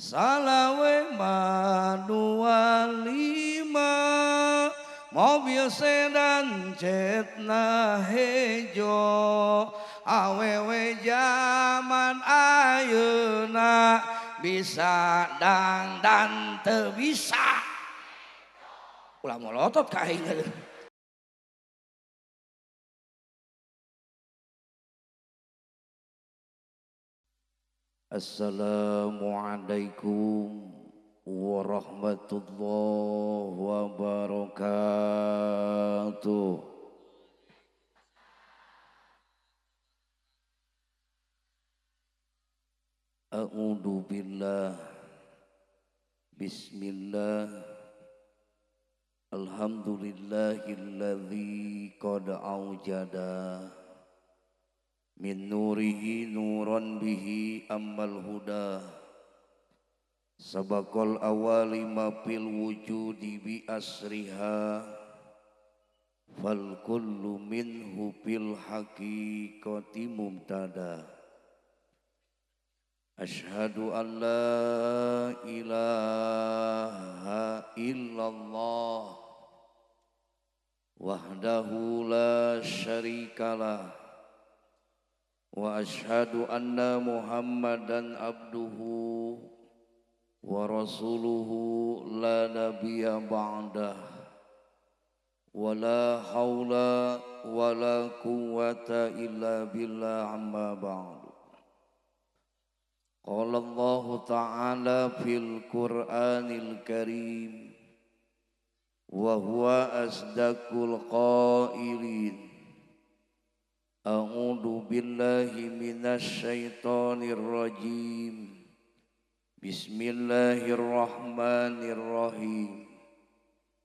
Salawe ma 25 mobil sedan cetna hejo awewe zaman ayeuna bisa dangdan teu bisa ulah molotot ka aing. Assalamualaikum warahmatullahi wabarakatuh. A'udzu billah, bismillah, alhamdulillahilladzi qad aujada min nurihi nuran bihi ammal huda sabaqal awali ma fil wujudi bi asriha fal kullu minhu fil haqiqati mubtada. Asyhadu an la ilaha illallah wahdahu la syarikalah wa asyhadu anna Muhammadan abduhu wa rasuluhu la nabiyya ba'dah wa la haula wa la quwwata illa billah amma ba'du. Qala Allahu ta'ala fil Qur'anil Karim wa huwa asdaqul qailin. A'udzu billahi minasy syaithanir rajim. Bismillahirrahmanirrahim.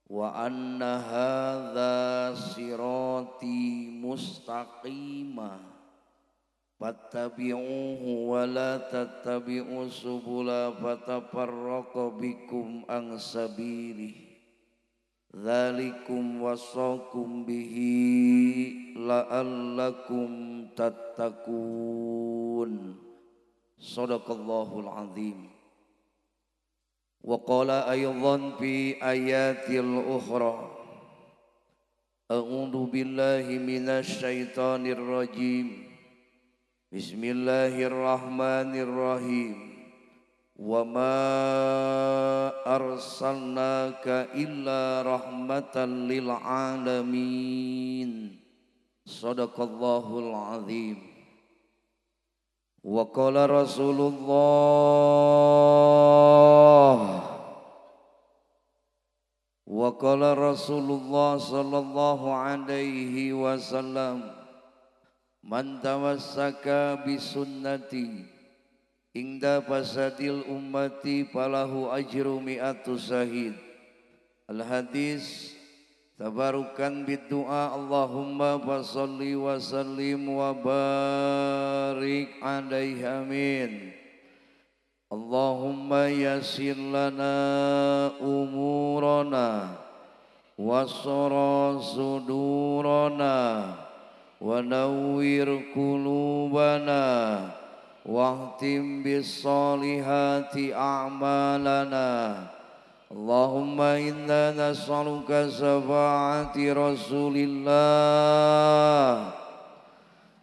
Wa anna hadza sirati mustaqima fattabi'uhu wa la tattabi'u subula fatafarraqa bikum an sabilihi dzalikum wasaqum bihi la'allakum tattaqun. Sadaqallahul azim. Wa qala aydan fi ayatil ukhra. A'udzu billahi minasy syaithanir rajim. Bismillahirrahmanirrahim. Wa ma arsalnaka illa rahmatan lil alamin. Sadaqallahul azim. Wa qala Rasulullah wa qala Rasulullah sallallahu alaihi wasallam man tamassaka bisunnati ingda fasadil ummati falahu ajru mi'atu syahid. Al hadis. Tabarukan biddu'a Allahumma fasalli wa sallim wa barik alaihi amin. Allahumma yassir lana umurana wasra sudurana wa nawwir qulubana wahtim bis solihati a'malana. Allahumma inna nas'aluka syafaati Rasulillah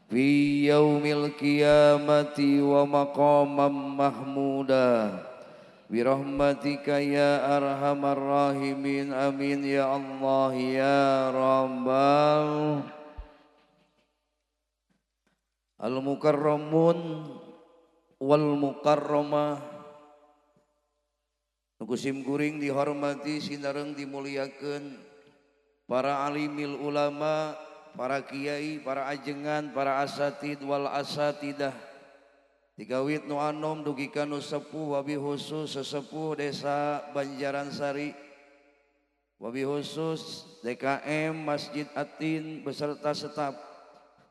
fi yaumil qiyamati wa maqamam mahmuda birahmatika ya arhamar rahimin. Amin ya Allah ya Rabbal al mukarramun wal mukarramah. Kusim kuring dihormati sinareng dimuliakeun para alimil ulama, para kiai, para ajengan, para asatid wal asatidah. Tigawit nu anom dugi ka nu sepuh wabi khusus sesepuh desa Banjaransari, wabi khusus DKM Masjid Atin beserta staf.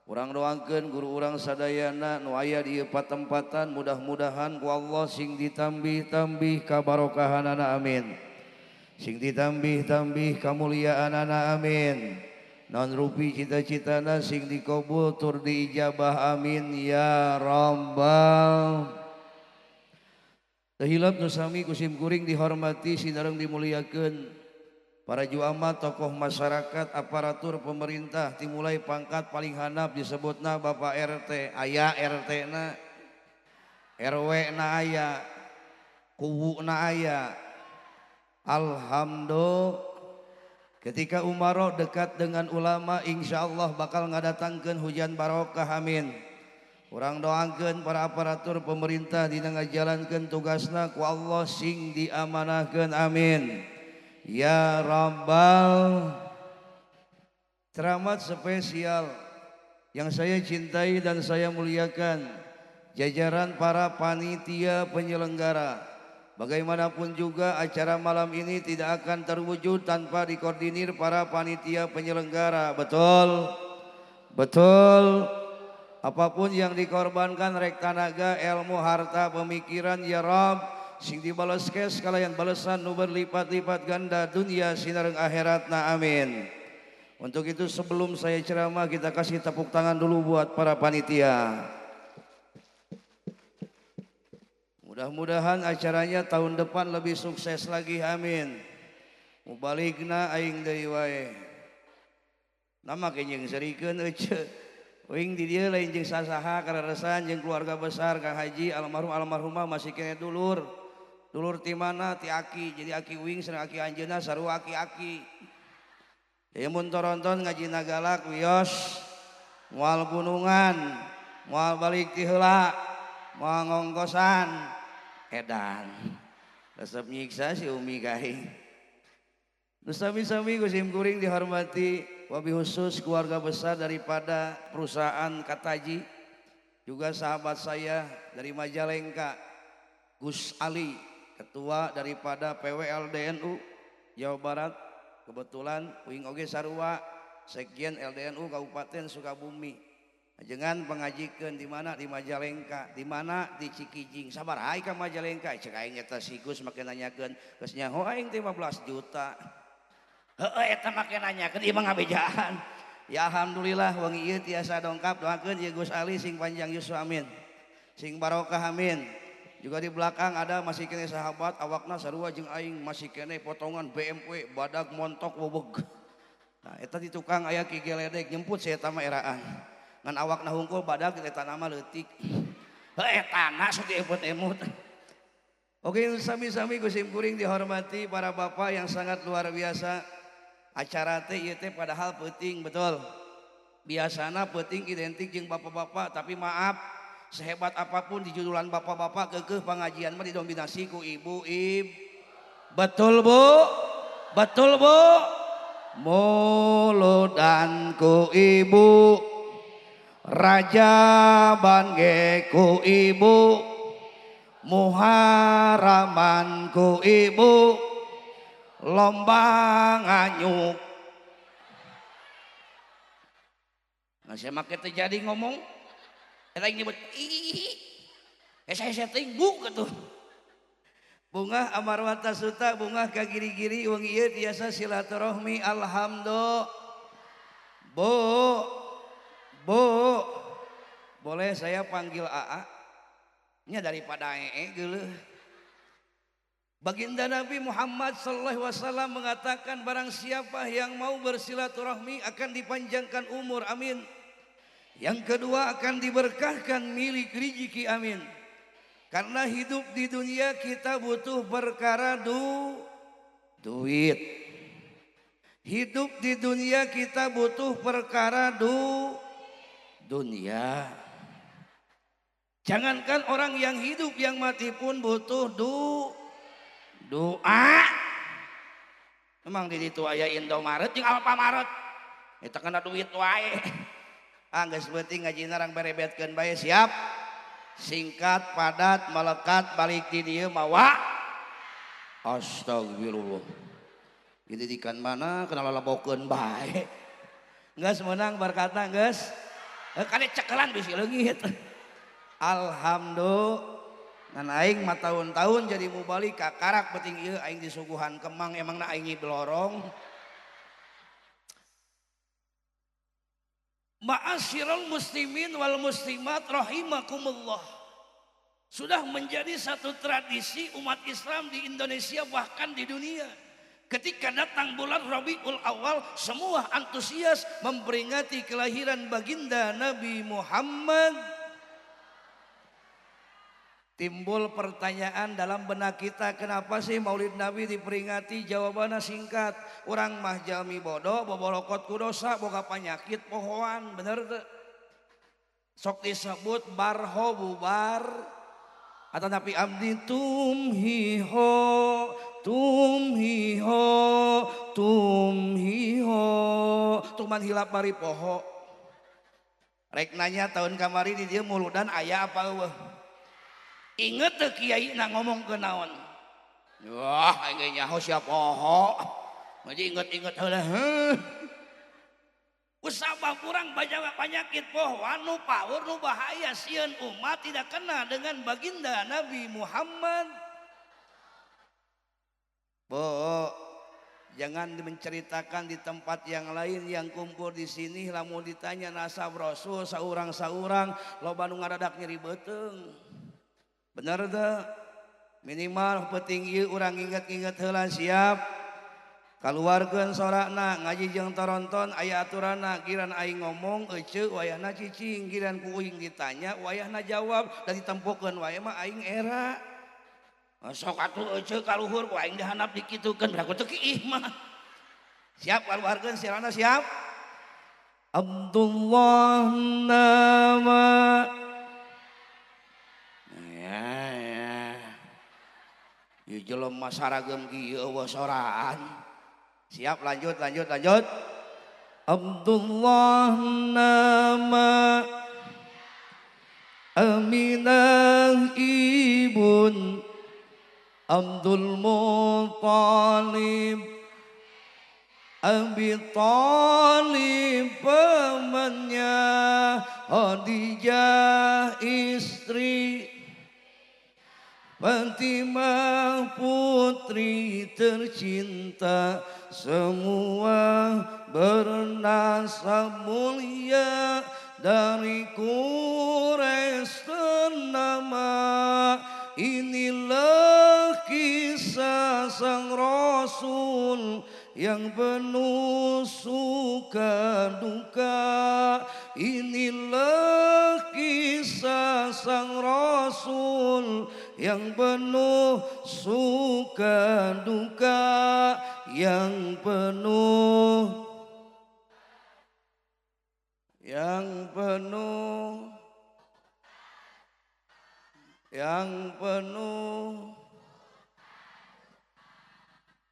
Urang doakeun guru urang sadayana nu aya di ieu patempatan mudah-mudahan ku Allah sing ditambih-tambih kabarokahanana amin. Sing ditambih-tambih kamuliaanana amin. Non rupi cita-citana sing dikabul tur diijabah amin ya rabbal. Teu hilap nu sami ku sim kuring dihormati sinareng dimuliakeun para juama, tokoh masyarakat, aparatur pemerintah, dimulai pangkat paling handap disebutna Bapak RT, aya RT na, RW na aya, kuwu na aya. Alhamdulillah. Ketika umaro dekat dengan ulama, insya Allah bakal ngadatangkeun hujan barokah, amin. Urang doakeun para aparatur pemerintah dina ngajalankeun tugasna ku Allah sing diamanahkeun, amin. Ya Rabbal. Teramat spesial yang saya cintai dan saya muliakan, jajaran para panitia penyelenggara. Bagaimanapun juga acara malam ini tidak akan terwujud tanpa dikoordinir para panitia penyelenggara. Betul? Betul. Apapun yang dikorbankan rek tanaga, ilmu, harta, pemikiran, ya Rabb, sing dibales kes kalayan balesan nu berlipat-lipat ganda dunia sinareng akhiratna, amin. Untuk itu sebelum saya ceramah kita kasih tepuk tangan dulu buat para panitia. Mudah-mudahan acaranya tahun depan lebih sukses lagi, amin. Mubaligna aing deui wae. Nama kenyeng serikeun euceu. Uing di dieu lain jeung sasaha kararesan jeung keluarga besar Kang Haji almarhum almarhumah masih kene dulur. Dulur ti mana? Ti aki. Jadi aki uing sareng aki anjeunna sarua aki-aki. Deui mun toronton ngaji nagalak wios moal gunungan, moal balik ti heula, moal ngongkosan. Edan resep nyiksa si Umi kai. Nu sami-sami ku sim kuring dihormati wabi khusus keluarga besar daripada perusahaan Kataji, juga sahabat saya dari Majalengka Gus Ali, ketua daripada PWLDNU Jawa Barat. Kebetulan uing oge sarua sekjen LDNU Kabupaten Sukabumi. Jangan pengajikeun di mana? Di Majalengka. Di mana? Di Cikijing. Sabar ai ka Majalengka. Cek aing eta si Gus make nanyakeun geus nyaho aing teh 15 juta. Heueuh eta make nanyakeun ieu mah ngabejaan. Ya alhamdulillah wengi ieu tiasa dongkap, doakeun ieu Gus Ali sing panjang yuswa, amin. Sing barokah, amin. Juga di belakang ada masih kene sahabat awakna sarua jeung aing masih kene potongan BMW badag montok bobeg. Nah eta di tukang aya ki geledek nyemput saya eta mah eraan. Ngan awakna hungkul badag eta nama leutik. Heuh etana sok diemut-emut. Oke, sami-sami ku sim kuring dihormati para bapak yang sangat luar biasa. Acara teh ieu teh padahal peuting, betul. Biasana peuting identik jeung bapak-bapak, tapi maaf sehebat apapun di judulan bapak-bapak keukeuh pengajian mah didominasi ku ibu ib. Betul Bu? Betul Bu? Muludan ku ibu, Rajaban ge ku ibu, Muharaman ku ibu, lomba nganyuk. Nah saya make teu jadi ngomong, eta nyebut ih, saya teh bu gitu. Bungah amarwata suta, bungah ka giri-giri wengi ieu tiasa silaturahmi, alhamdulillah. Bu, Bu, boleh saya panggil AA? Nya daripada ee geuleuh. Baginda Nabi Muhammad sallallahu alaihi wasallam mengatakan barang siapa yang mau bersilaturahmi akan dipanjangkan umur, amin. Yang kedua akan diberkahkan milik rizki, amin. Karena hidup di dunia kita butuh perkara duit. Hidup di dunia kita butuh perkara dunia. Jangankan orang yang hidup, yang mati pun butuh doa. Memang di ditu aya Indomaret jeung Alfamaret. Eta kana duit wae. Ah geus beuting ngajina rang berebetkeun bae, siap. Singkat, padat, melekat, balik di dieu mawa. Astagfirullah. Didikan mana kana lalabokeun bae. Geus meunang berkata geus. Kade cekelan bisi leungit. Alhamdulillah. Ngan aing mah tahun-tahun jadi mubalik kakarak penting ieu aing disuguhan kemang emangna aing nyiblorong. Ma'asyiral muslimin wal muslimat rahimakumullah. Sudah menjadi satu tradisi umat Islam di Indonesia bahkan di dunia. Ketika datang bulan Rabiul Awal, semua antusias memperingati kelahiran baginda Nabi Muhammad. Timbul pertanyaan dalam benak kita, kenapa sih Maulid Nabi diperingati? Jawabannya singkat, orang mah jalmi bodoh, boborokot ku dosa, boga penyakit pohoan, bener teu? Sok disebut barho bubar atau napi abdi tumhiho tumhiho tumhiho tuman hilap bari poho. Rek nanya tahun kamari di dieu muludan aya apa eueuh? Inget teu kiai na ngomong ke naon? Wah, aing ge nyaho sia poho. Jadi inget-inget heula heuh. Usabah kurang banyak penyakit poho anu paur nu bahaya sieun umat tidak kena dengan baginda Nabi Muhammad. Bo, jangan menceritakan di tempat yang lain, yang kumpul di sini lamun ditanya nasab Rasul saurang-saurang loba nu ngadadak nyeri beuteung. Bener teu? Minimal penting ieu urang inget-inget heula siap. Kaluarkeun sorakna ngaji jeung toronton aya aturanna, giran aing ngomong eceu wayahna cicing, giran ku uing ditanya wayahna jawab, da ditempokeun wae mah aing era. Sok atuh eceu kaluhur ku aing dihandap dikitukeun berarti teu kiih mah. Siap kaluarkeun sirana siap? Abdullah nama ya ya. Ieu jelema saragem kieu eueuh soraan. Siap, lanjut, lanjut, lanjut. Abdullah nama Aminah ibun Abdul Muttalib Abi Thalib pamannya Khadijah istri Fatimah putri tercinta, semua bernasab mulia dari Quraisy ternama. Inilah kisah sang Rasul yang penuh suka duka. Inilah kisah sang Rasul yang penuh suka duka, yang penuh, yang penuh, yang penuh,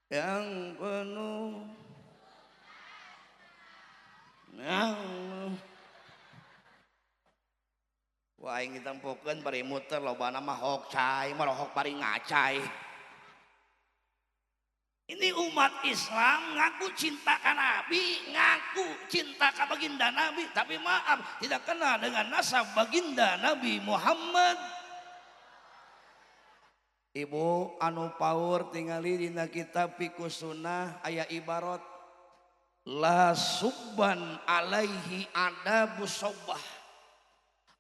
yang penuh, yang. Wah, aing ditempokeun bari muter lobana mah hok cai, marohok bari ngacai. Ini umat Islam ngaku cinta ka Nabi, ngaku cinta ka baginda Nabi, tapi maaf tidak kenal dengan nasab baginda Nabi Muhammad. Ibu anu paur tingali dina kitab Fiqh Sunnah aya ibarat la subban alaihi adabu sobah.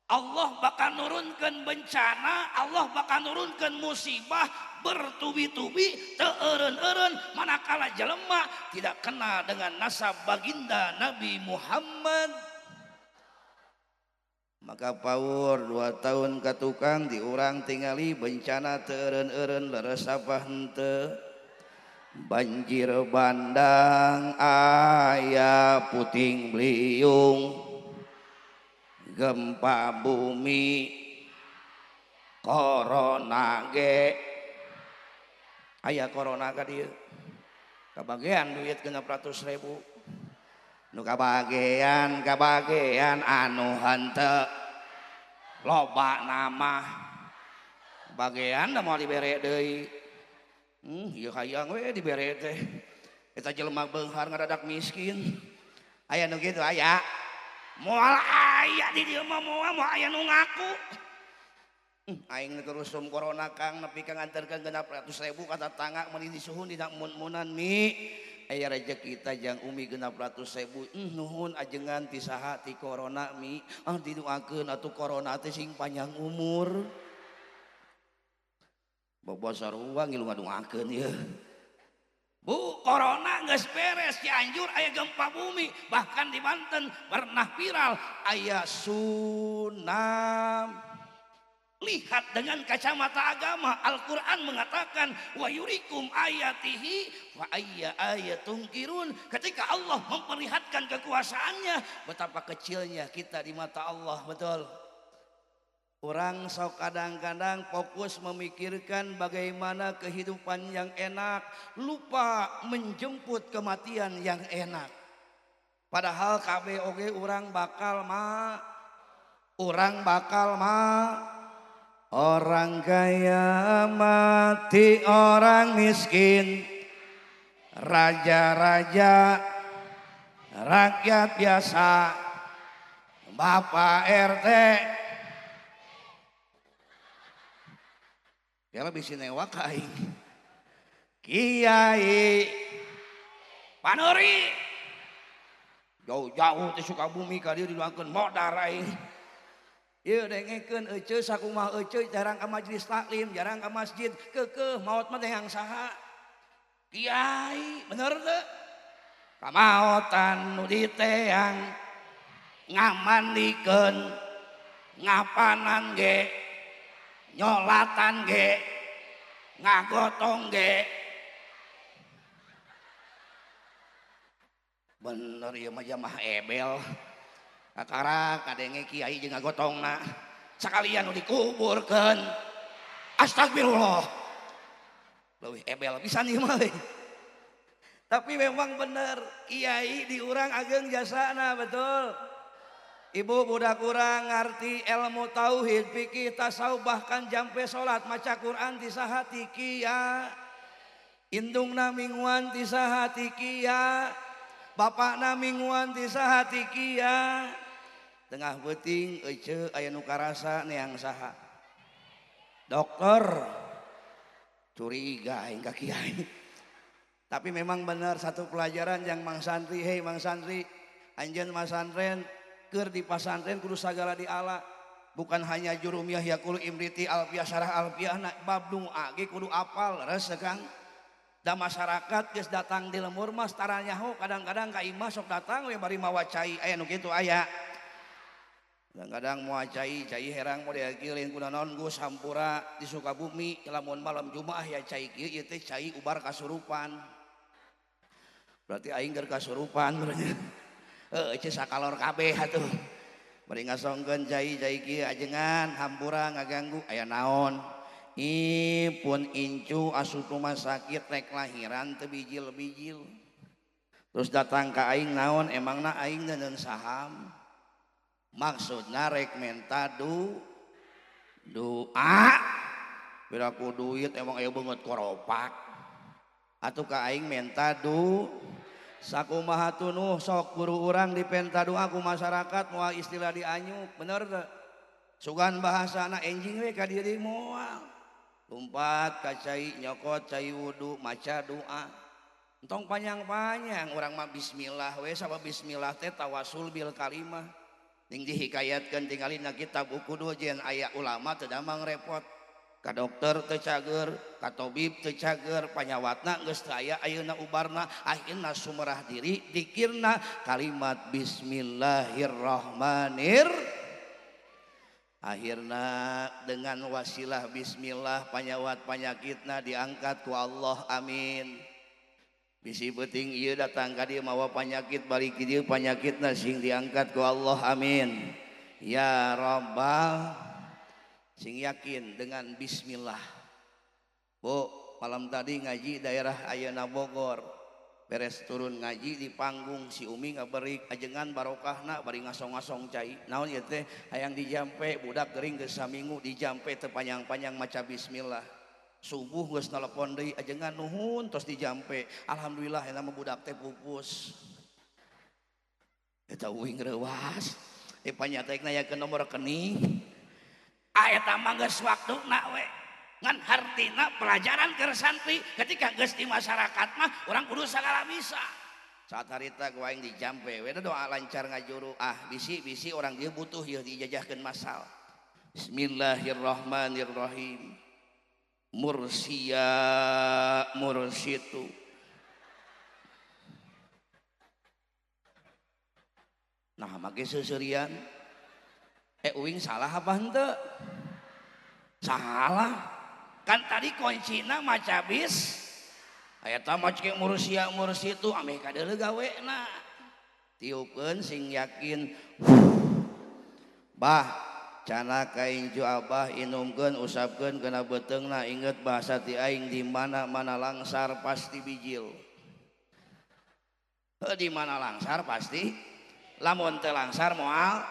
Allah bakal nurunkan bencana, Allah bakal nurunkan musibah bertubi-tubi, teu eureun-eureun manakala jelema tidak kenal dengan nasab baginda Nabi Muhammad. Maka paur 2 tahun ka tukang diurang tingali bencana teu eureun-eureun leres apa henteu. Banjir bandang aya puting beliung, gempa bumi, corona ge aya corona ka dieu kabagean duit 600.000 nu kabagean kabagean anu henteu loba nama bagean da moal dibere deui. Ieu hayang we dibere teh eta jelema beunghar ngadadak miskin aya nu kitu aya. Moal aya di dieu mah moal aya nu ngaku. Aing terusum corona Kang nepi ka nganterkeun 600.000 ka tatangga meuni disuhun dina mun-munan mi. Aya rejeki ta jang umi 600.000. Nuhun ajengan ti saha ti corona mi. Ah didoakeun atuh corona teh sing panjang umur. Bawa sarua ngilu ngadungakeun ieu. Bu, corona geus beres, Cianjur aya gempa bumi, bahkan di Banten pernah viral aya tsunami. Lihat dengan kacamata agama, Al-Quran mengatakan wa yurikum ayatihi wa ayya ayatun kirun. Ketika Allah memperlihatkan kekuasaannya, betapa kecilnya kita di mata Allah, betul. Orang sok kadang-kadang fokus memikirkan bagaimana kehidupan yang enak, lupa menjemput kematian yang enak. Padahal KBOG orang bakal ma, orang bakal ma. Orang kaya mati, orang miskin, raja-raja, rakyat biasa, bapak RT. Ya lebih sinewa kaing. Kiai Panuri jauh-jauh teh Sukabumi ka dieu diluangkeun modar aing. Ieu dengekeun eceu sakumaha eceu jarang ka majelis taklim, jarang ka masjid, keukeuh maot mah yang saha? Kiai, bener teu? Kamaotan nu diteang ngamandikeun, ngapanan ge, nyolatan ge, ngagotong ge. Bener ieu mah jamaah ebel. Kakara kadenge kiai jeung ngagotongna sakalian nu dikuburkeun. Astagfirullah. Leuwih ebel pisan ieu mah. Tapi memang bener kiai di urang ageng jasana, betul. Ibu budak urang ngarti ilmu tauhid, fikih, tasawuf, bahkan jampe salat, maca Quran ti saha ti kiai. Indungna mingguan ti saha ti kiai. Bapakna mingguan ti saha ti kiai. Tengah beuting eceu aya nu karasa neang saha. Dokter curiga aing ka kiai. Tapi memang benar satu pelajaran yang Mang Santri, hei Mang Santri, anjeun masantren keur di pasantren kudu sagala diala. Bukan hanya jurumiyah yakul imriti alfiah syarah alfiah na bab doa ge kudu apal res Kang. Da masyarakat geus datang di lemur mas tara nyaho kadang-kadang ka imah sok datang we bari mawa cai aya nu kitu aya. Kadang-kadang moal cai, cai herang model kieu lain kunaon Gus hampura di Sukabumi lamun malam Jumaah ya cai kieu ieu teh cai ubar kasurupan. Berarti aing keur kasurupan berarti. Heuh ceu sakalor kabeh atuh. Bari ngasongkeun cai cai kieu ajengan hampura ngaganggu aya naon. Ih pun incu asup rumah sakit rek lahiran teu bijil-bijil. Terus datang ka aing naon emangna aing neundeun saham. Maksudna rek menta doa piraku duit emang aya beungeut koropak. Atuh ka aing menta du sakumaha tunuh sok guru urang dipenta doa ku masyarakat moal istilah dianyuk bener teu? Sugan bahasana enjing we ka diri moal. Lumpat ka cai nyokot cai wudu maca doa. Entong panjang-panjang urang mah bismillah we sabab bismillah teh tawasul bil kalimah. Ning dihikayatkeun tingalina kitab buku jen aya ulama teu damang repot. Ka dokter teu cager, ka tabib teu cager, panyawatna geus teu aya ayeuna ubarna, akhirna sumerah diri dikirna kalimat bismillahirrahmanir. Akhirna dengan wasilah bismillah panyawat panyakitna diangkat ku Allah, amin. Bisi beuting ieu datang ka dieu mawa panyakit balik dieu panyakitna sing diangkat ku Allah, amin. Ya Rabbal, sing yakin dengan bismillah. Bu, malam tadi ngaji daerah ayeuna Bogor. Beres turun ngaji di panggung si Umi ngaberik ajengan barokahna bari ngasong-ngasong cai. Naon ieu teh hayang dijampe budak gering geus saminggu dijampe teu panjang-panjang maca bismillah. Subuh geus telepon deui ajengan nuhun tos dijampe. Alhamdulillah eta mah budak teh pupus. Eta uing reuas. Panyatekna ya ke nomor rekening. Ah eta mah geus waktuna we. Ngan hartina pelajaran keur santri ketika geus di masyarakat mah urang kudu sagala bisa. Saat harita ku aing dijampe we doa lancar ngajuru. Ah bisi-bisi orang dia butuh ieu dijajahkeun masal. Bismillahirrahmanirrahim. Mursia mursitu. Nah make seuseurian. Uing salah apa henteu? Salah. Kan tadi kuncina maca bis. Eta maca mursia mursitu ameh kadeuleu gawena. Tiupkeun sing yakin. Bah cana kainju abah inumkeun usapkeun kana beuteungna inget bahasa ti aing di mana-mana langsar pasti bijil. Di mana langsar pasti lamun teu langsar moal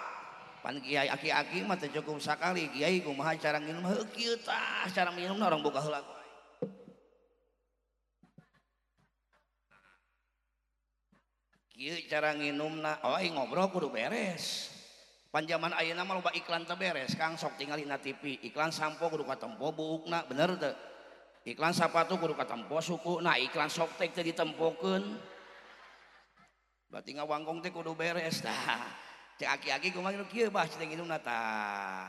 pan kiai aki-aki mah teu cukup sakali kiai kumaha cara nginum heuh kieu tah cara minumna orang buka heula. Kieu cara nginumna oh aing ngobrol kudu beres. Panjaman ayeuna mah loba iklan teu beres Kang sok tingali na TV iklan sampo kudu katempo buukna bener teu iklan sapatu kudu katempo sukuna iklan softek teu ditempokeun berarti ngawangkong teh kudu beres tah cek aki-aki kumaha kieu bah cek nginumna tah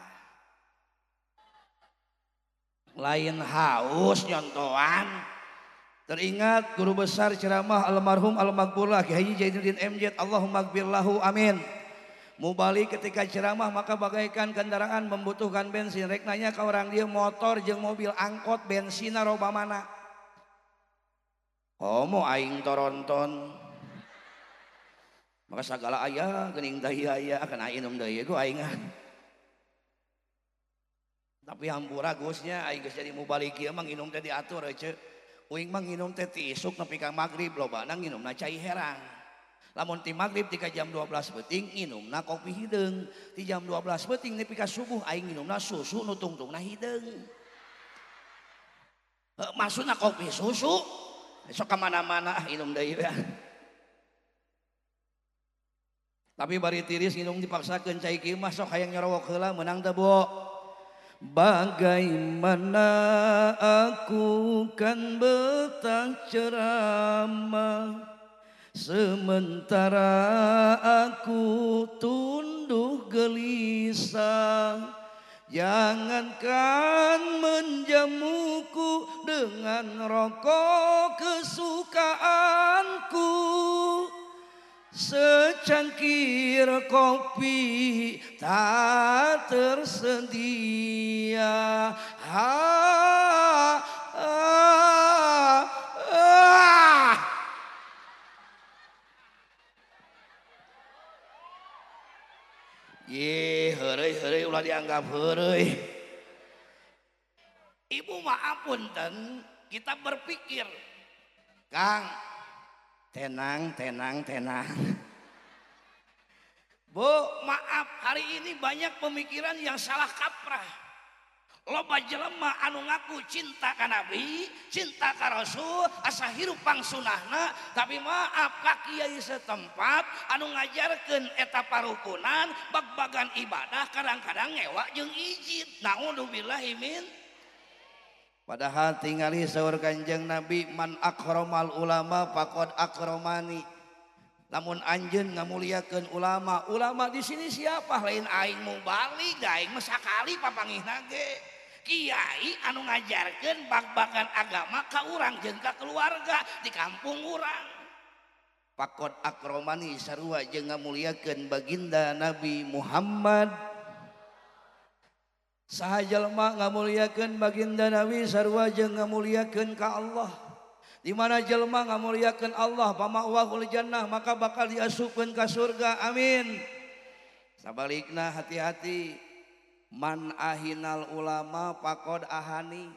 lain haus nyontoan. Teringat guru besar ceramah almarhum almaghfurlah Ki Haji Jainuddin MZ Allahumma gfirlahu amin. Mubalik ketika ceramah maka bagaikan kendaraan membutuhkan bensin. Rek nanya ke orang dia motor jeung mobil angkot bensina roba mana? Komo aing toronton. Maka sagala aya geuning deui aya kana inum deui ku aing. Tapi hampura Gusnya aing geus jadi mubalik ieu mah nginum teh diatur ece. Uing mah nginum teh ti isuk nepi ka magrib lobana nginumna cai herang. Lamun ti magrib ti ka jam 12 peuting nginumna kopi hideung, ti jam 12 peuting nepi ka subuh aing nginumna susu nu tungtungna hideung. Maksudna kopi susu, sok ka mana-mana ah inum deui we. Tapi bari tiris nginum dipaksakeun cai kieu mah sok hayang nyorowok heula meunang teu Bu? Bagaimana aku kan betah ceramah sementara aku tunduk gelisah. Jangankan menjamuku dengan rokok kesukaanku, secangkir kopi tak tersedia. Ha, ha, ha. Ye, heureuy-heureuy ulah dianggap heureuy. Ibu maaf punten, kita berpikir, Kang, tenang, tenang, tenang. Bu, maaf, hari ini banyak pemikiran yang salah kaprah. Loba jelema anu ngaku cinta ka Nabi, cinta ka Rasul, asa hirup pangsunahna, tapi maaf ka kiai setempat anu ngajarkeun eta parukunan, bag-bagan ibadah kadang-kadang ngewa jeung izin. Naudzubillahi min. Padahal tingali saur Kanjeng Nabi man akramal ulama faqad akramani. Lamun anjeun ngamuliakeun ulama, ulama di sini siapa? Lain aing mubalig, aing mah sakali papanggihna ge. Kiai anu ngajarkeun bag-bagan agama ka urang jeung ka keluarga di kampung urang. Faqad akramani sarua jeung ngamuliakeun baginda Nabi Muhammad. Saha jelema ngamuliakeun baginda Nabi sarua jeung ngamuliakeun ka Allah. Di mana jelema ngamuliakeun Allah pama'wahul jannah maka bakal diasupkeun ka surga. Amin. Sabalikna hati-hati. Man ahinal ulama faqad ahani.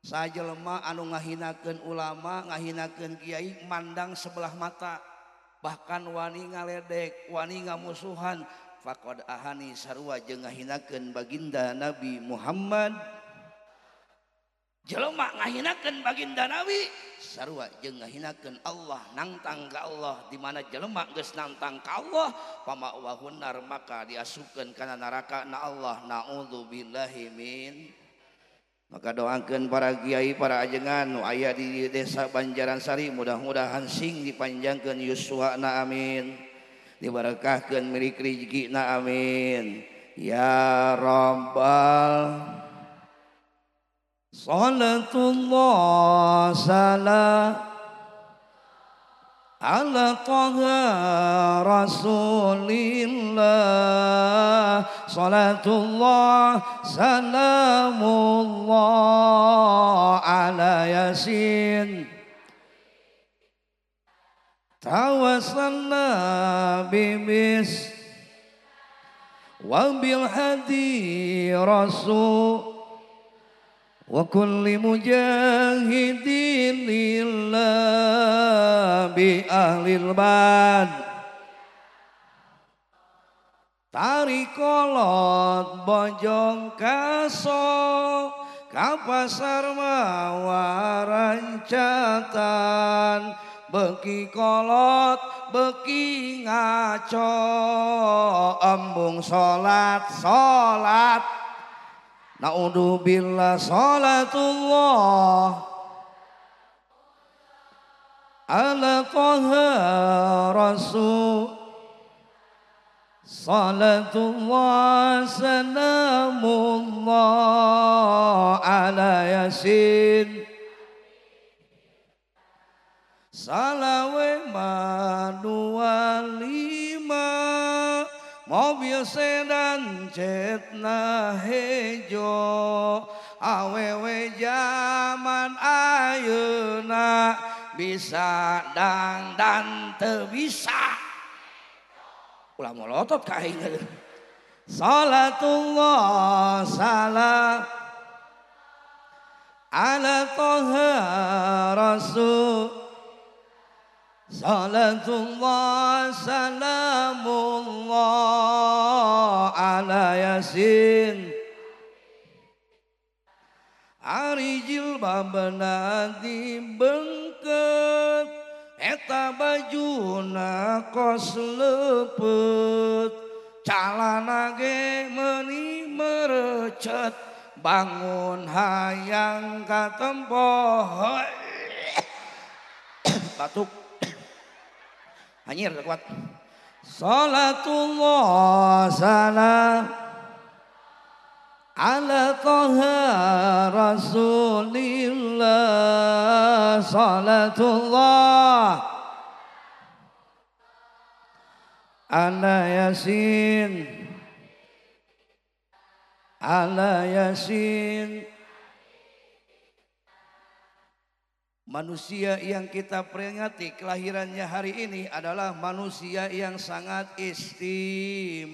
Saha jelema anu ngahinakeun ulama, ngahinakeun kiai mandang sebelah mata, bahkan wani ngaledek, wani ngamusuhan, faqad ahani sarua jeung ngahinakeun baginda Nabi Muhammad. Jelema ngahinakeun baginda Nabi sarua jeung ngahinakeun Allah, nangtang ka Allah. Di mana jelema geus nangtang ka Allah pama'wahun nar maka diasupkeun kana neraka na Allah. Naudzubillahi min. Maka doakeun para kiai, para ajengan nu aya di desa Banjaransari mudah-mudahan sing dipanjangkeun yuswana amin. Dibarakahkeun milik rezekina amin. Ya Rabbal. Salatullah salam ala Taha Rasulillah. Salatullah salamullah ala Yasin. Tawassalna bimis wa bil hadi rasul wa kulli mujahidin lillah bi ahlil bad. Tarikolot bojong kaso ka pasar mawaran catan, beki kolot beki ngaco, embung salat salat. Naudzubillah salatullah ala Taha Rasul. Salatullah salamullah ala Yasin. Salawe madua lima, mobil sedan cetna hejo, awewe zaman ayeuna bisa dangdan teu bisa. Ulah molotot ka aing. Salatullah salam ala Taha Rasul. Salatullah salamullah ala Yasin. Ari jilbabna dibengket, eta bajuna kos lepet, calana ge meuni merecet, bangun hayang katempo. Batuk hanyir kuat. Salatullah salam ala Taha Rasulillah. Salatullah ala Yasin, ala Yasin. Manusia yang kita peringati kelahirannya hari ini adalah manusia yang sangat istimewa.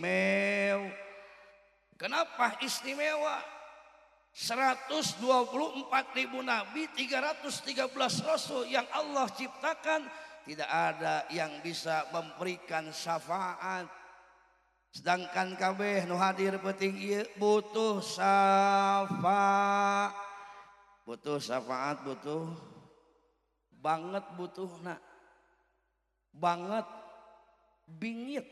Kenapa istimewa? 124.000 nabi, 313 rasul yang Allah ciptakan, tidak ada yang bisa memberikan syafaat. Sedangkan kabeh nu hadir penting ieu butuh syafaat. Butuh syafaat, butuh banget, butuhna banget bingit.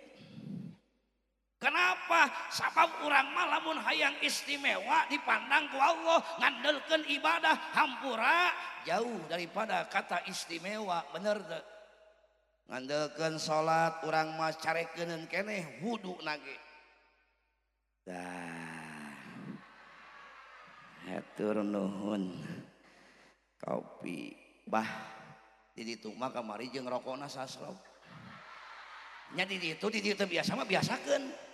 Kenapa? Sabab urang mah lamun hayang istimewa dipandang ku Allah, ngandelkeun ibadah hampura jauh daripada kata istimewa, bener teu? Ngandelkeun salat urang mah carekeuneun keneh wudu nage. Dah. Hatur nuhun. Kopi bah di ditu mah kamari jeung rokona sasrop. Nya di ditu teu biasa mah biasakeun.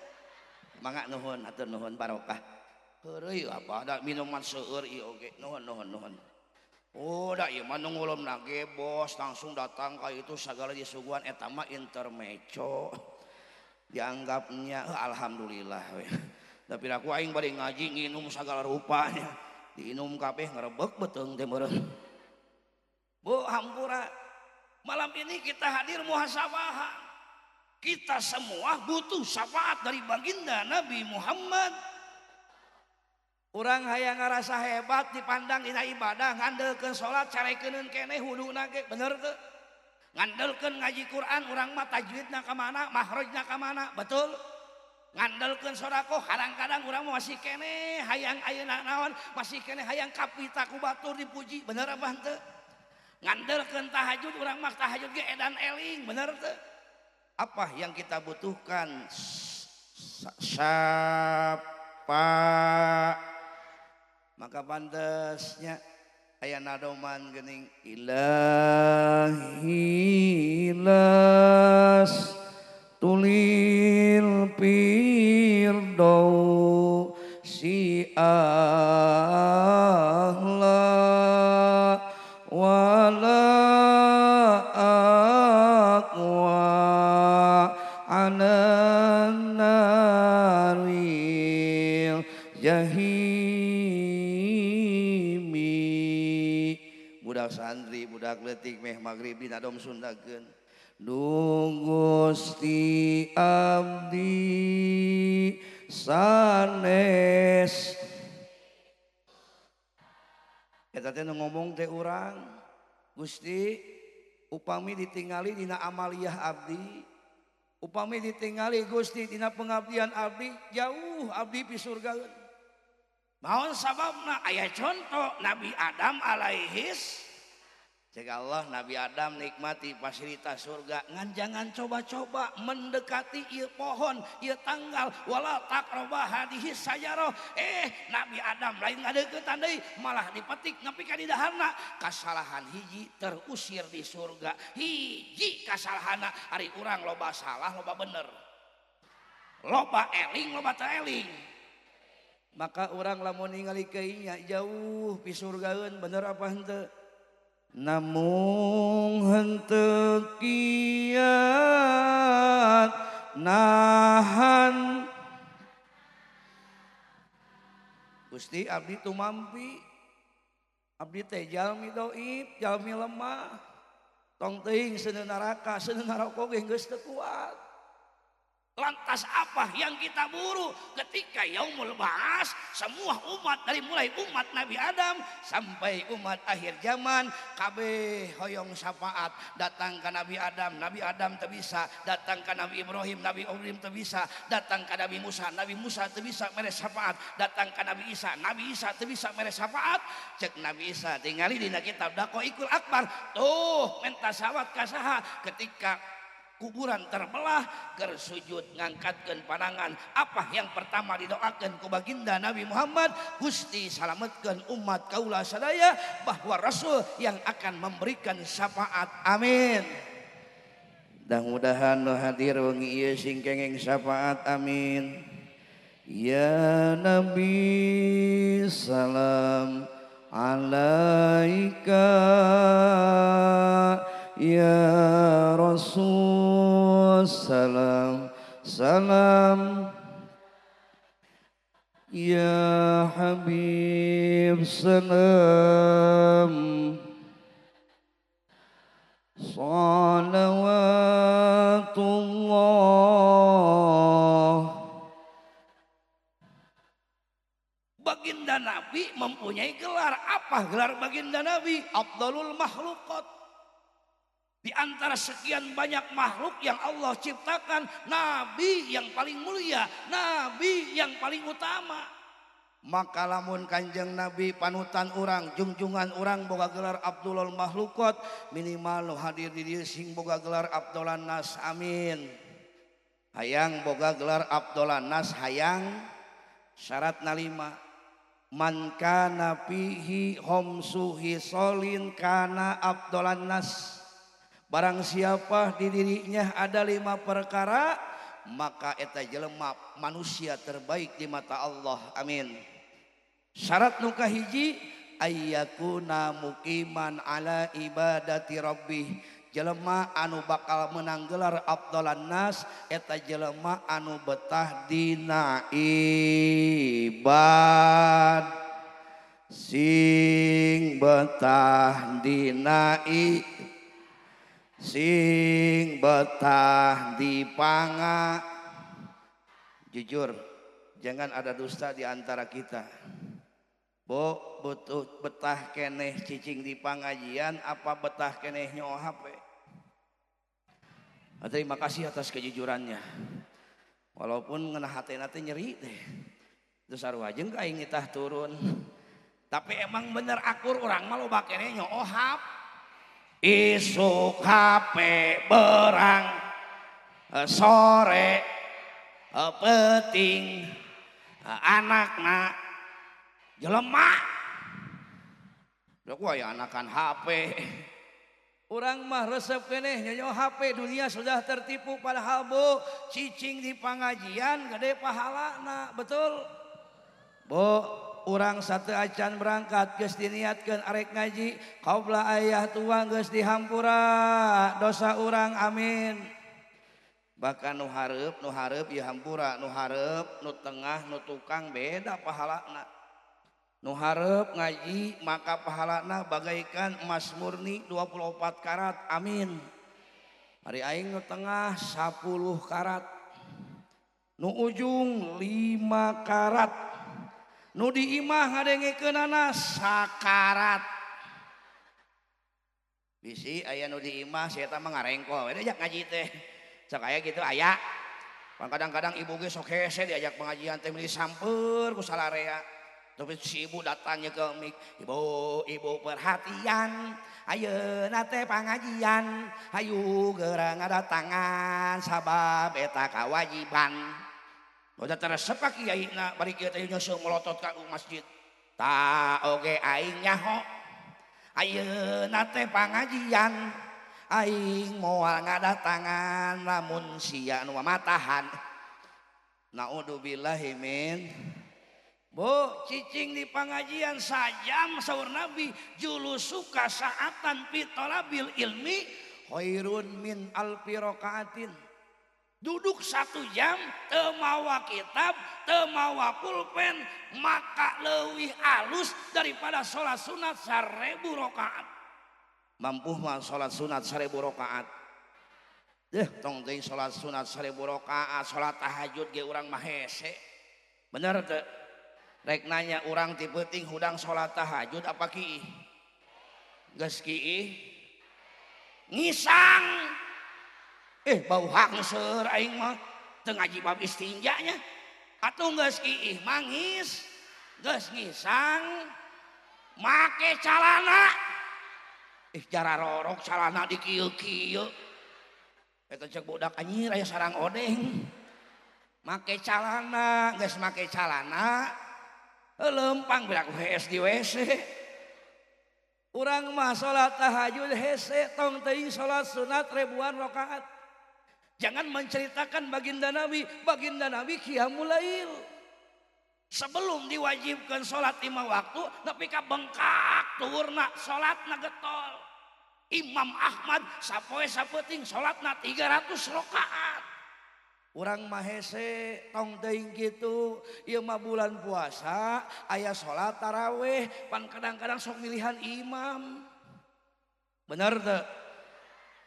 Mangga nuhun, hatur nuhun barokah. Heureuy apa da minuman seueur ieu oge. Nuhun nuhun nuhun. Oh da ieu mah nu ngulumna ge bos langsung datang ka itu sagala disuguhan eta mah intermezzo. Dianggapnya alhamdulillah we. Tapi aku aing bade ngaji nginum sagala rupanya. Diinum kabeh ngrebek beuteung teh meureun. Bu hampura, malam ini kita hadir muhasabah. Kita semua butuh syafaat dari baginda Nabi Muhammad. Urang hayang ngarasa hebat dipandang dina ibadah, ngandelkeun salat carekeuneun keneh wuduna ge, bener teu? Ngandelkeun ngaji Quran urang mah tajwidna ka mana, makhrajna ka mana, betul? Ngandelkeun sedekah kadang-kadang urang mah masih keneh hayang ayeuna naon, masih keneh hayang kapita ku batur dipuji, bener apa henteu? Ngandelkeun tahajud urang mah tahajud ge edan eling, bener teu? Apa yang kita butuhkan? Sapa. Maka pantesnya aya nadoman geuning ilahi las tulil firdaus si ahla wala aqwa ala naril jahimi. Budak santri, budak leutik meh magrib dina dom sundakeun. Duh Gusti abdi sanes. Eta teh nu ngomong teh urang, Gusti upami ditingali dina amaliyah abdi, upami ditingali Gusti dina pengabdian abdi, jauh abdi pi surgaeun. Naon sababna? Aya contoh Nabi Adam alaihis. Cek Allah Nabi Adam nikmati fasilitas surga, ngan jangan coba-coba mendekati ieu pohon, ieu tanggal, wala taqraba hadhihi sajarah. Nabi Adam lain ngadeuketan deui, malah dipetik nepi ka didaharna. Kasalahan hiji terusir di surga. Hiji kasalahanna, ari urang loba salah loba bener. Loba eling loba teu eling. Maka urang lamun ningali keunya jauh pi surgaeun, bener apa henteu? Namung henteu kiat nahan Gusti abdi tumampi, abdi teh jalmi doib, jalmi lemah, tong teuing seuneu neraka, seuneu neraka ge geus teu kuat. Lantas apa yang kita buru ketika yaumul ba'as, semua umat dari mulai umat Nabi Adam sampai umat akhir zaman kabeh hoyong syafaat datang ke Nabi Adam, Nabi Adam teu bisa, datang ke Nabi Ibrahim, Nabi Ibrahim teu bisa, datang ke Nabi Musa, Nabi Musa teu bisa mere syafaat, datang ke Nabi Isa, Nabi Isa teu bisa mere syafaat. Cek Nabi Isa tingali dina kitab Daqaiqul Akbar, tuh menta syafaat ka saha ketika kuburan terbelah, bersujud ngangkatkeun panangan. Apa yang pertama didoakan ku baginda Nabi Muhammad? Gusti salametkeun umat kaula sadaya bahwa Rasul yang akan memberikan syafaat. Amin. Mudah-mudahan nu hadir wengi ieu sing kenging syafaat. Amin. Ya Nabi salam alaika, ya Rasul salam salam, ya Habib salam, salawatullah. Baginda Nabi mempunyai gelar. Apa gelar baginda Nabi? Afdalul makhluqat. Di antara sekian banyak makhluk yang Allah ciptakan, Nabi yang paling mulia, Nabi yang paling utama. Maka lamun kanjeng Nabi panutan urang, jungjungan urang boga gelar Abdulul Makhluqat, minimal nu hadir di dieu sing boga gelar Abdolan Nas. Amin. Hayang boga gelar Abdolan Nas, hayang syaratna 5. Man kana fihi khamsu hisolin kana Abdolan Nas. Barang siapa di dirinya ada 5 perkara, maka eta jelema manusia terbaik di mata Allah. Amin. Syarat nu kahiji, ayyakuna muqiman ala ibadati rabbih. Jelema anu bakal menang gelar afdalan nas eta jelema anu betah dina ibad, sing betah dina sing betah dipanga. Jujur, jangan ada dusta di antara kita. Bo butuh betah keneh cicing di pangajian apa betah keneh nyo HP? Terima kasih atas kejujurannya. Walaupun ngena hatena teh nyeri teh. Terus sarua jeung ka aing nitah turun. Tapi emang bener akur urang mah loba keneh nyo HP. Isuk HP berang, sore peting, anakna jelema. Ku aya anakan HP. Urang mah resep keneh nyonyo HP, dunia sudah tertipu padahal bu cicing di pengajian gede pahalana, betul? Bu, urang satu acan berangkat geus diniatkeun arek ngaji, qabla ayah tua geus dihampura dosa urang, amin. Bahkan nu hareup ieu hampura, nu hareup, nu tengah, nu tukang beda pahalana. Nu hareup ngaji maka pahalana bagaikan emas murni 24 karat, amin. Hari aing nu tengah 10 karat, nu ujung 5 karat, nu di imah ngadengekeunana sakarat. Bisi aya nu di imah si eta mah ngarengkol we diajak ngaji teh. Sok aya gitu aya. Kadang-kadang ibu ge sok hese diajak pengajian teh meuli samper ku salarea. Tapi si ibu datangnya ke mik, ibu, ibu perhatian, ayeuna teh pangajian, hayu geura ngadatangan sabab eta kawajiban. Udah teresep ka kiaina bari kieu teh nyeuseum melotot ka masjid. Ta oge aing nyaho, ayeuna teh pangajian, aing moal ngadatangan lamun sia nu matahan. Naudzubillahi min. Bu, cicing di pengajian sajam saur Nabi julusuka saatan fi talabil ilmi khairun min alfi rakaatin. Duduk 1 jam teu mawa kitab, teu mawa pulpen, maka leuwih alus daripada salat sunat 1000 rakaat. Mampu mah salat sunat 1000 rakaat. Deh, tong teuing salat sunat 1000 rakaat, salat tahajud ge urang mah hese. Bener teu? Rek nanya urang ti peuting hudang salat tahajud apa kiih? Geus kiih ngisang. Bau hangseur aing mah teu ngaji bab istinjanya. Atuh geus kiih mangis, geus ngisang make calana. Jararorok calana di kieu-kieu. Eta cek budak anjir aya sarang odeng. Make calana, geus make calana lempang beraku hees di WC. Urang mah salat tahajud hese, tong teuing salat sunat ribuan rakaat. Jangan menceritakan baginda Nabi, baginda Nabi qiyamul lail. Sebelum diwajibkan salat 5 waktu, nepi ka bengkak tuhurna salatna getol. Imam Ahmad sapoe sapeuting salatna 300 rakaat. Urang mah hese tong teuing kitu, ieu mah bulan puasa aya salat tarawih, pan kadang-kadang sok milihan imam. Bener teu?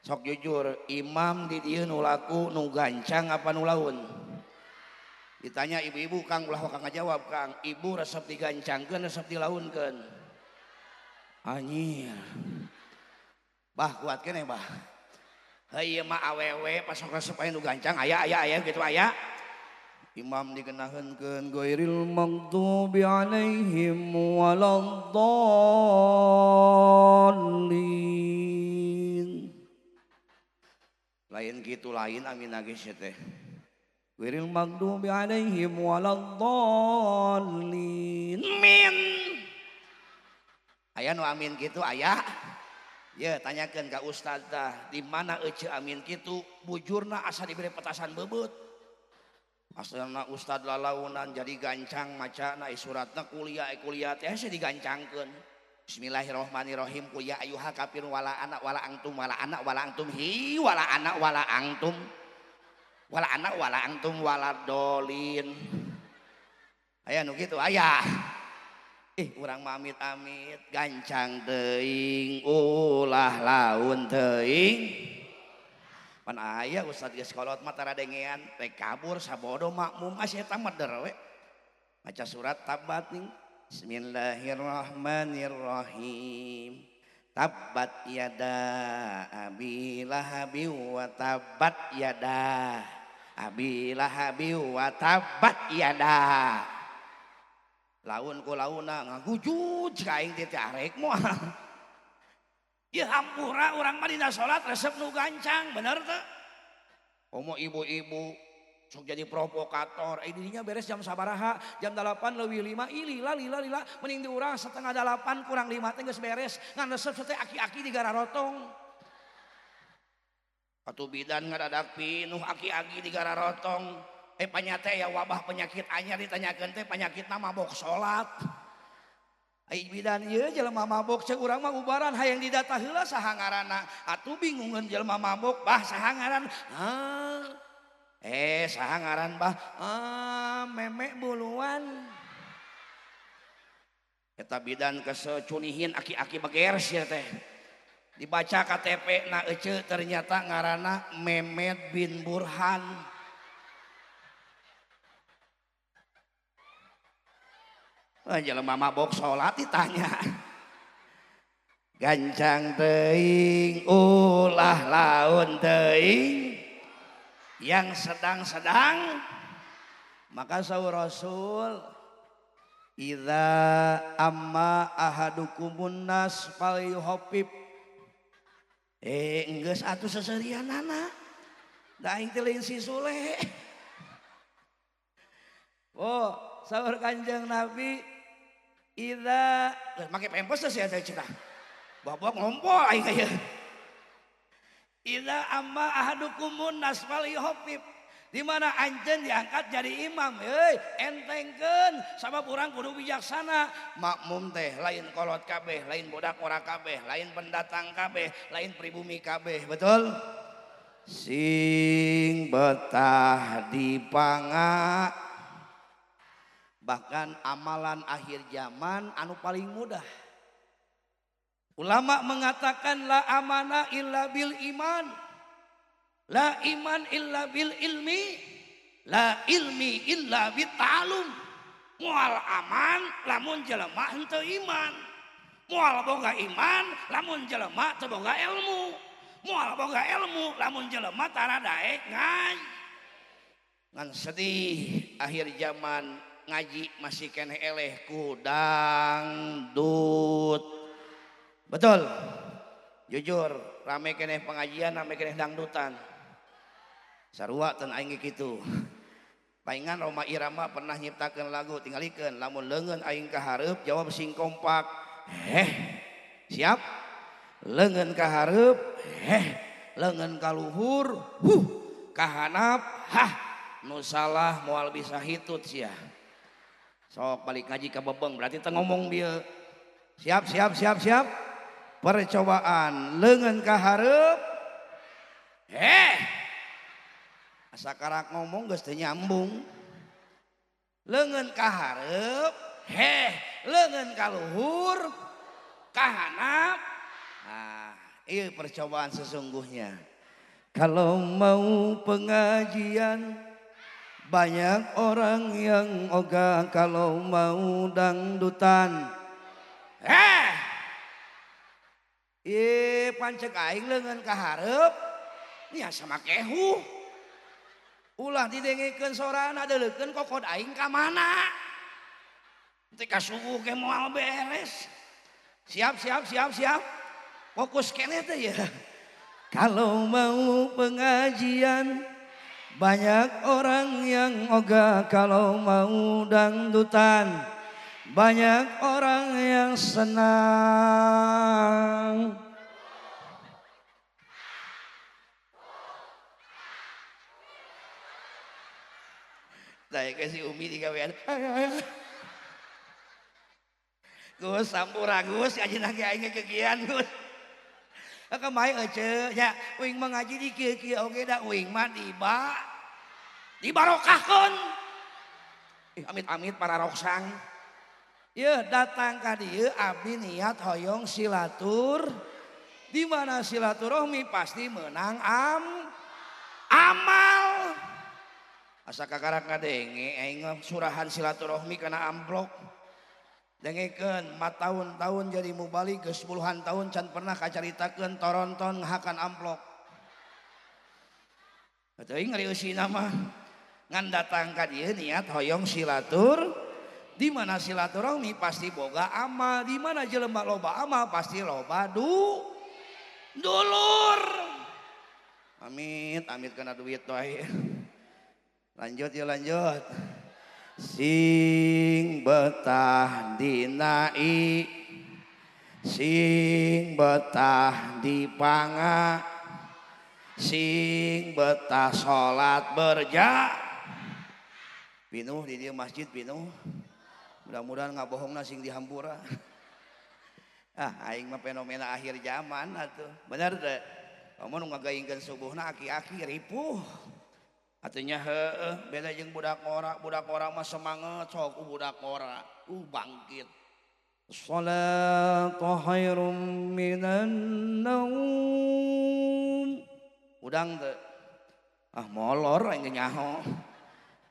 Sok jujur, imam di dieu nu laku nu gancang apa nu laun? Ditanya ibu-ibu, Kang ulah kang ngajawab, Kang. Ibu resep digancangkeun resep dilaunkeun. Anjir. Bah kuat keneh bah. Heuh mah awewe pas sok resep aya nu gancang aya aya aya gitu aya. Imam dikenaheunkeun ghairil maghdubi alaihim waladdallin. Lain gitu lain amin geus teh. Ghairil maghdubi alaihim waladdallin. Min. Aya nu amin kitu aya. Ya tanyakeun ka ustad tah di mana ece amin kitu bujurna asa dibere petasan bebeut. Asalna ustad lalaunan jadi gancang macana suratna kuliah kuliah teh hese digancangkeun. Bismillahirrahmanirrahim qul ya ayyuhal kafirun wala ana wala antum wala ana wala antum hi wala ana wala antum wala ana wala antum wala dolin. Aya nu kitu aya. Urang mamit-amit gancang teuing ulah laun teuing. Pan aya ustad geus kolot mah tara dengean rek kabur sabodo makmum asa eta mah der we. Maca surat Tabat ning. Bismillahirrahmanirrahim. Tabat yada abi lahabi wa tabat yada abi lahabi wa tabat yada. Laun ku launa ngagujud ka aing teh arek moal. Ieu hampura urang mah dina salat resep nu gancang, bener teu? Komo ibu-ibu Sok jadi provokator. Dirinya beres jam sabaraha, jam 8:05. Ih lila lila lila mending diurang 7:30 teh geus beres. Ngan resep teh aki-aki di gararotong. Atuh bidan ngadadak pinuh aki-aki di gararotong. Panyate ya wabah penyakit anyar ditanyakeun teh penyakitna mabok salat. Ai bidan ieu jelema mabok ceuk urang mah ubaran hayang didata heula saha ngaranna. Atuh bingungeun jelema mabok bah saha ngaran. Saha ngaran bah? Memek buluan. Eta bidan kesecunihin aki-aki beger sia teh. Dibaca KTP na ece ternyata ngaranna Memet bin Burhan. Jelema mabok salat ditanya. Gancang teuing ulah laun teuing. Yang sedang-sedang maka saur Rasul idza amma ahadukumun nas falyuhaffif. Enggeus atuh seserianana da aing teh lain si Sule. Oh, saur Kanjeng Nabi idza make pempes teh sia teh cenah. Bawa ngompol aing ieu. Idza amma ahadukumun nas falyuhaffif. Di mana anjeun diangkat jadi imam, heuy, entengkeun sabab urang kudu bijaksana. Makmum teh lain kolot kabeh, lain budak ora kabeh, lain pendatang kabeh, lain pribumi kabeh, betul? Sing betah dipanga. Bahkan amalan akhir zaman anu paling mudah. Ulama mengatakan la amana illa bil iman, la iman illa bil ilmi, la ilmi illa bit ta'alum. Moal aman lamun jelema henteu iman, moal boga iman lamun jelema teu boga ilmu, moal boga ilmu lamun jelema tara daek ngaji. Ngan sedih akhir zaman ngaji masih keneh eleh ku dangdut. Betul, jujur rame keneh pengajian, rame keneh dangdutan. Sarua ten aing kitu. Paingan Roma Irama pernah nyiptakeun lagu tinggalikeun lamun leungeun aing ka hareup jawab sing kompak. Heh. Siap? Leungeun ka hareup, heh. Leungeun ka luhur, huh. Ka hanap, hah. Nu salah moal bisa hitut sia. Sok balik ngaji ka bebeng berarti teu ngomong bieu. Siap, siap, siap, siap. Percobaan leungeun ka hareup. Heh. Asa karak ngomong geus teu nyambung. Leungeun ka hareup, heh, leungeun ka luhur, ka hanap. Nah, ieu percobaan sesungguhnya. Kalau mau pengajian banyak orang yang ogah, kalau mau dangdutan. Heh. Ih, pancek aing leungeun ka hareup nya sama kehu. Ulah didengekeun sorana deulekeun kokod aing ka mana. Teh kasuguh ge moal beres. Siap, siap, siap, siap. Fokus keneh teh ya. Kalau mau pengajian banyak orang yang ogah, kalau mau dangdutan banyak orang yang senang. Saya kasih Umi digawean. Gus sampura Gus ngaji lagi aing kekian Gus. Kemarin ece nya uing mah ngaji di kieu-kieu oge da uing mah diba dibarokahkeun. Amit-amit para roksang. Yeuh datang ka dieu abdi niat hoyong silatur. Di mana silaturahmi pasti menang amal. Asa kakarak ngadenge aing surahan silaturahmi kana amplop. Dengekeun 4 tahun-tahun jadi mubalig geus puluhan tahun can pernah kacaritakeun toronton ngahakan amplop. Teuing ngariusina mah ngan datang ka dieu niat hoyong silatur. Di mana silaturahmi pasti boga amal, di mana jelema loba amal pasti loba dulur. Amit amit kana duit wae. Lanjut ya lanjut. Sing betah dinai, sing betah dipanga, sing betah sholat berja. Pinuh di dia masjid pinuh. Mudah-mudahan nggak bohong sing dihampura. Ah, aing mah fenomena akhir zaman atuh. Bener teh. Kamu nu ngagaingkeun subuhna aki-aki ripuh. Atunya heueuh beda jeung budak ora mah semangat sok budak ora. Bangkit. Shalatu khairum minan naum. Udang teu. Ah molor aing nyaho.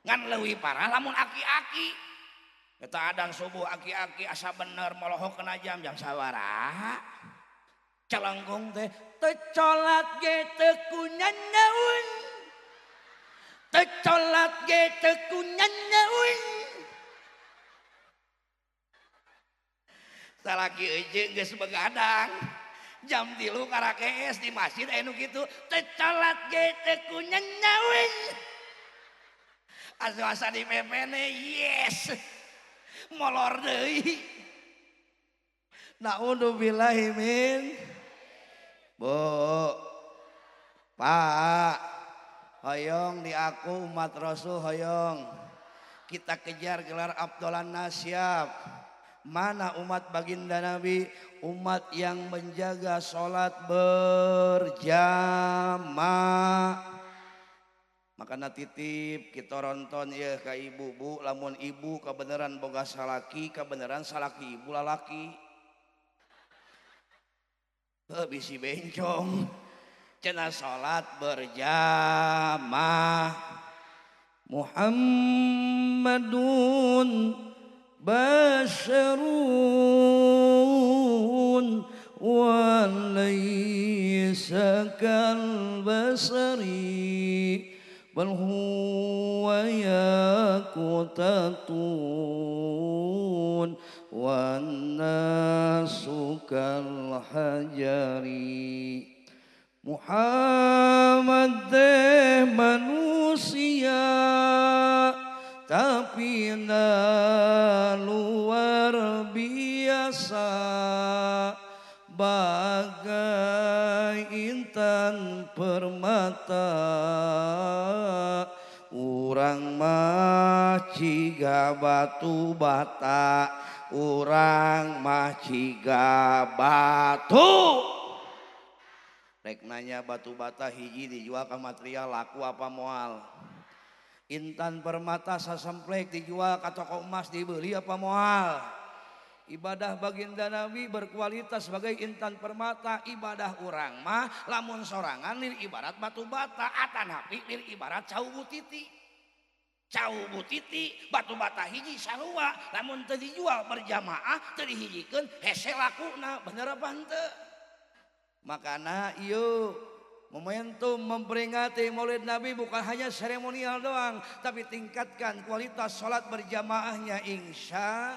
Ngan leuwih parah lamun aki-aki. Eta adan subuh aki-aki asa bener molohok kena jam sabaraha. Calangkung teh teu colat ge teu kunyanyaun. Teu colat ge teu kunyanyaun. Salaki eujeung geus begadang. Jam 3 karakees di masjid aya nu kitu teu colat ge teu kunyanyaun. Asa-asa di pepene yes. Molor deui. Naudzubillahi min. Bu, Pak, hoyong diaku umat Rasul hoyong. Kita kejar gelar Abdolan Nasyab. Mana umat baginda Nabi? Umat yang menjaga sholat berjamaah. Makana titip kita ronton ya ka ibu bu, lamun ibu kebenaran boga salaki, kebenaran salaki ibu lalaki. Bisi bencong. Cenah salat berjamaah. Muhammadun basyarun wa laysa kal basari bal huwa yakutatun wan nasu kal hajari. Muhammad teh manusia tapi na luar biasa, bagai intan permata. Urang mah ciga batu bata, urang mah ciga batu. Rek nanya batu bata hiji dijual ke material laku apa moal? Intan permata sasemplek dijual ke toko emas dibeli apa moal? Ibadah baginda Nabi berkualitas sebagai intan permata. Ibadah urang mah lamun sorangan lir ibarat batu bata, atanapi lir ibarat cau butiti. Cau butiti batu bata hiji sarua lamun teu dijual berjamaah teu dihijikeun hese lakuna, bener apa henteu? Makana ieu momentum memperingati Maulid Nabi bukan hanya seremonial doang, tapi tingkatkan kualitas sholat berjamaahnya insya.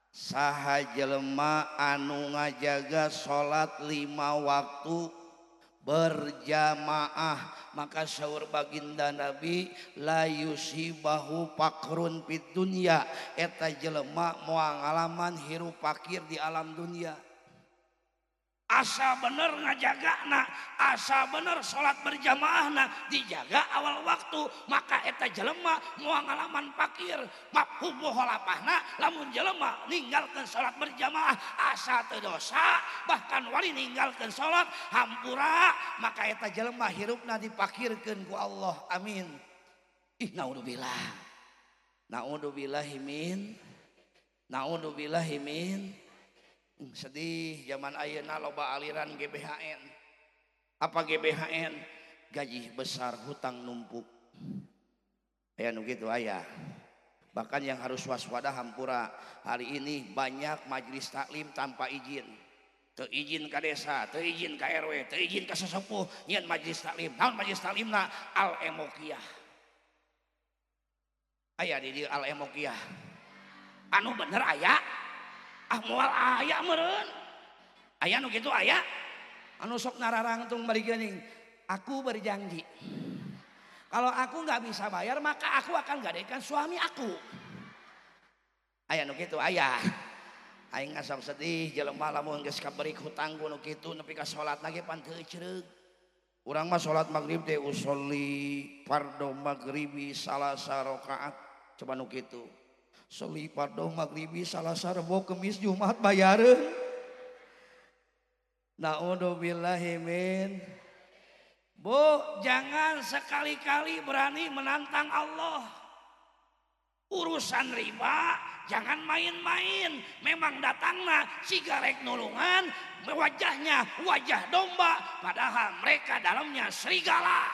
Saha jelema anu ngajaga sholat 5 waktu berjamaah, maka saur baginda Nabi la yusibahu fakrun fid dunya, eta jelema moal ngalaman hirup fakir di alam dunia. Asa bener ngajagana, asa bener sholat berjamaahna dijaga awal waktu, maka eta jelema moal ngalaman fakir. Mafhum muhalafahna lamun jelema ninggalkeun sholat berjamaah asa teu dosa, bahkan wali ninggalkeun sholat hampura, maka eta jelema hirupna dipakirkeun ku Allah. Amin. Ih naudzubillah. Naudzubillahi min. Naudzubillahi min. Sedih zaman ayeuna loba aliran GBHN. Apa GBHN? Gaji besar hutang numpuk. Aya nu kitu aya. Bahkan yang harus waspada hampura. Hari ini banyak majelis taklim tanpa izin. Teu izin ka desa, teu izin ka RW, teu izin ka sesepuh nyieun majelis taklim. Naon majelis taklimna? Al Emokiyah. Aya di dieu Al Emokiyah. Anu bener aya? Ah moal aya meureun. Aya nu kitu aya. Anu sok nararangtung bari geuning. Aku berjanji Kalau aku nggak bisa bayar maka aku akan gadaikan suami aku. Aya nu kitu aya. Aing ngasok sedih jelema lamun geus kaberik hutang ku nu kitu nepi ka salatna ge pan teu ecereug. Urang mah salat maghrib teh usolli fardhu maghribi salasa rakaat. Coba nu kitu. Soli fardhu maghribi salasa Rebo Kemis Jumat bayareun. Naudzubillahi min. Bu, jangan sekali-kali berani menantang Allah. Urusan riba jangan main-main. Memang datangna sigarek nulungan, wajahnya wajah domba, padahal mereka dalamnya serigala.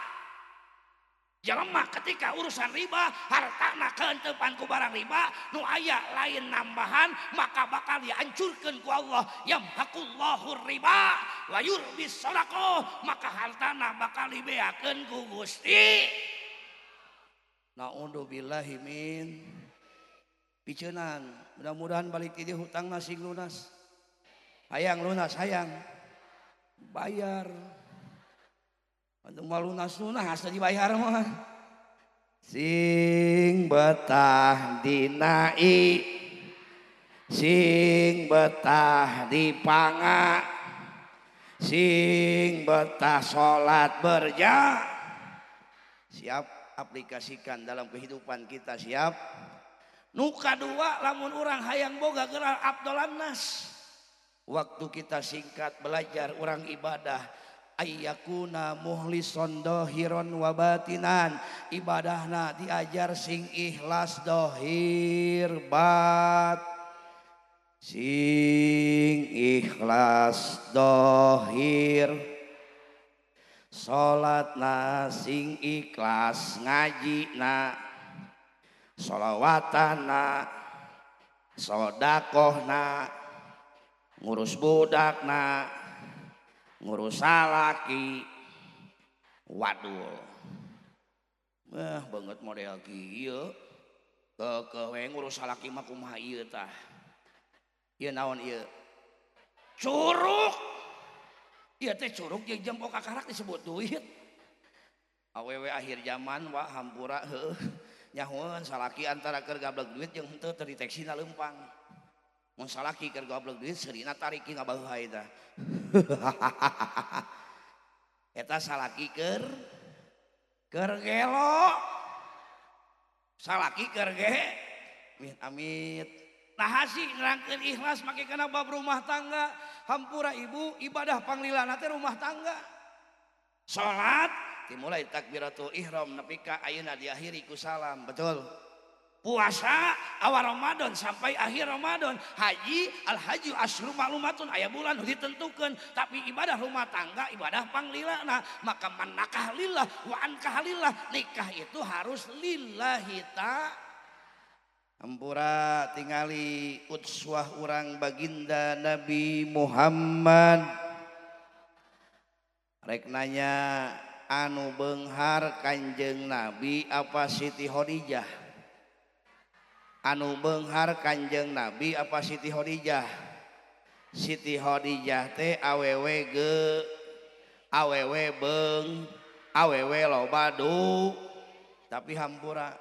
Jelema ketika urusan riba, hartana keuntepan ku barang riba, nu aya lain nambahan, maka bakal dihancurkeun ku Allah. Yamhaqullahu riba wa yurbis shadaqah, maka hartana bakal dibeakeun ku Gusti. Naudzubillahi min piceunan. Mudah-mudahan balik ti dieu hutangna sing lunas. Hayang lunas, hayang bayar. Antum mah lunas lunas dibayar mah. Sing betah dinai, sing betah dipanga, sing betah salat berja. Siap aplikasikan dalam kehidupan kita, siap. Nu kadua lamun urang hayang boga gelar abdolan nas. Waktu kita singkat belajar urang ibadah, ayyakuna muhlison dohiron wa batinan. Ibadahna diajar sing ikhlas dohir bat, sing ikhlas dohir. Salatna sing ikhlas, ngajina, sholawatana, sodakohna, ngurus budakna, ngurus salaki. Waduh, banget model kieu. Keukeuh we ngurus salaki mah kumaha ieu tah. Ieu naon ieu? Curug. Ieu teh curug jeung jempol kakarak disebut duit. Awewe akhir zaman wah hampura heuh. Nyahoeun salaki antara keur gablek duit jeung henteu terdeteksina leumpang. Mun salaki keur gablek duit seurina tariki ngabaheuhay tah. Eta salaki keur gelo. Salaki keur ge amit amit. Nah sih nerangkeun ikhlas make kana bab rumah tangga. Hampura ibu ibadah panglilana teh rumah tangga. Salat dimulai takbiratul ihram nepi ka ayeuna diakhiri ku salam, betul. Puasa awal Ramadan sampai akhir Ramadan. Haji al haji asyru ma'lumatun, aya bulan ditentukan. Tapi ibadah rumah tangga ibadah panglilana, maka manakah lillah wa ankah lillah, nikah itu harus lillahi ta'ala. Hampura tingali utswah urang baginda Nabi Muhammad. Rek nanya anu beunghar Kanjeng Nabi apa Siti Khadijah? Anu beunghar Kanjeng Nabi apa Siti Khadijah? Siti Khadijah teh awewe ge, awewe beung, awewe loba du. Tapi hampura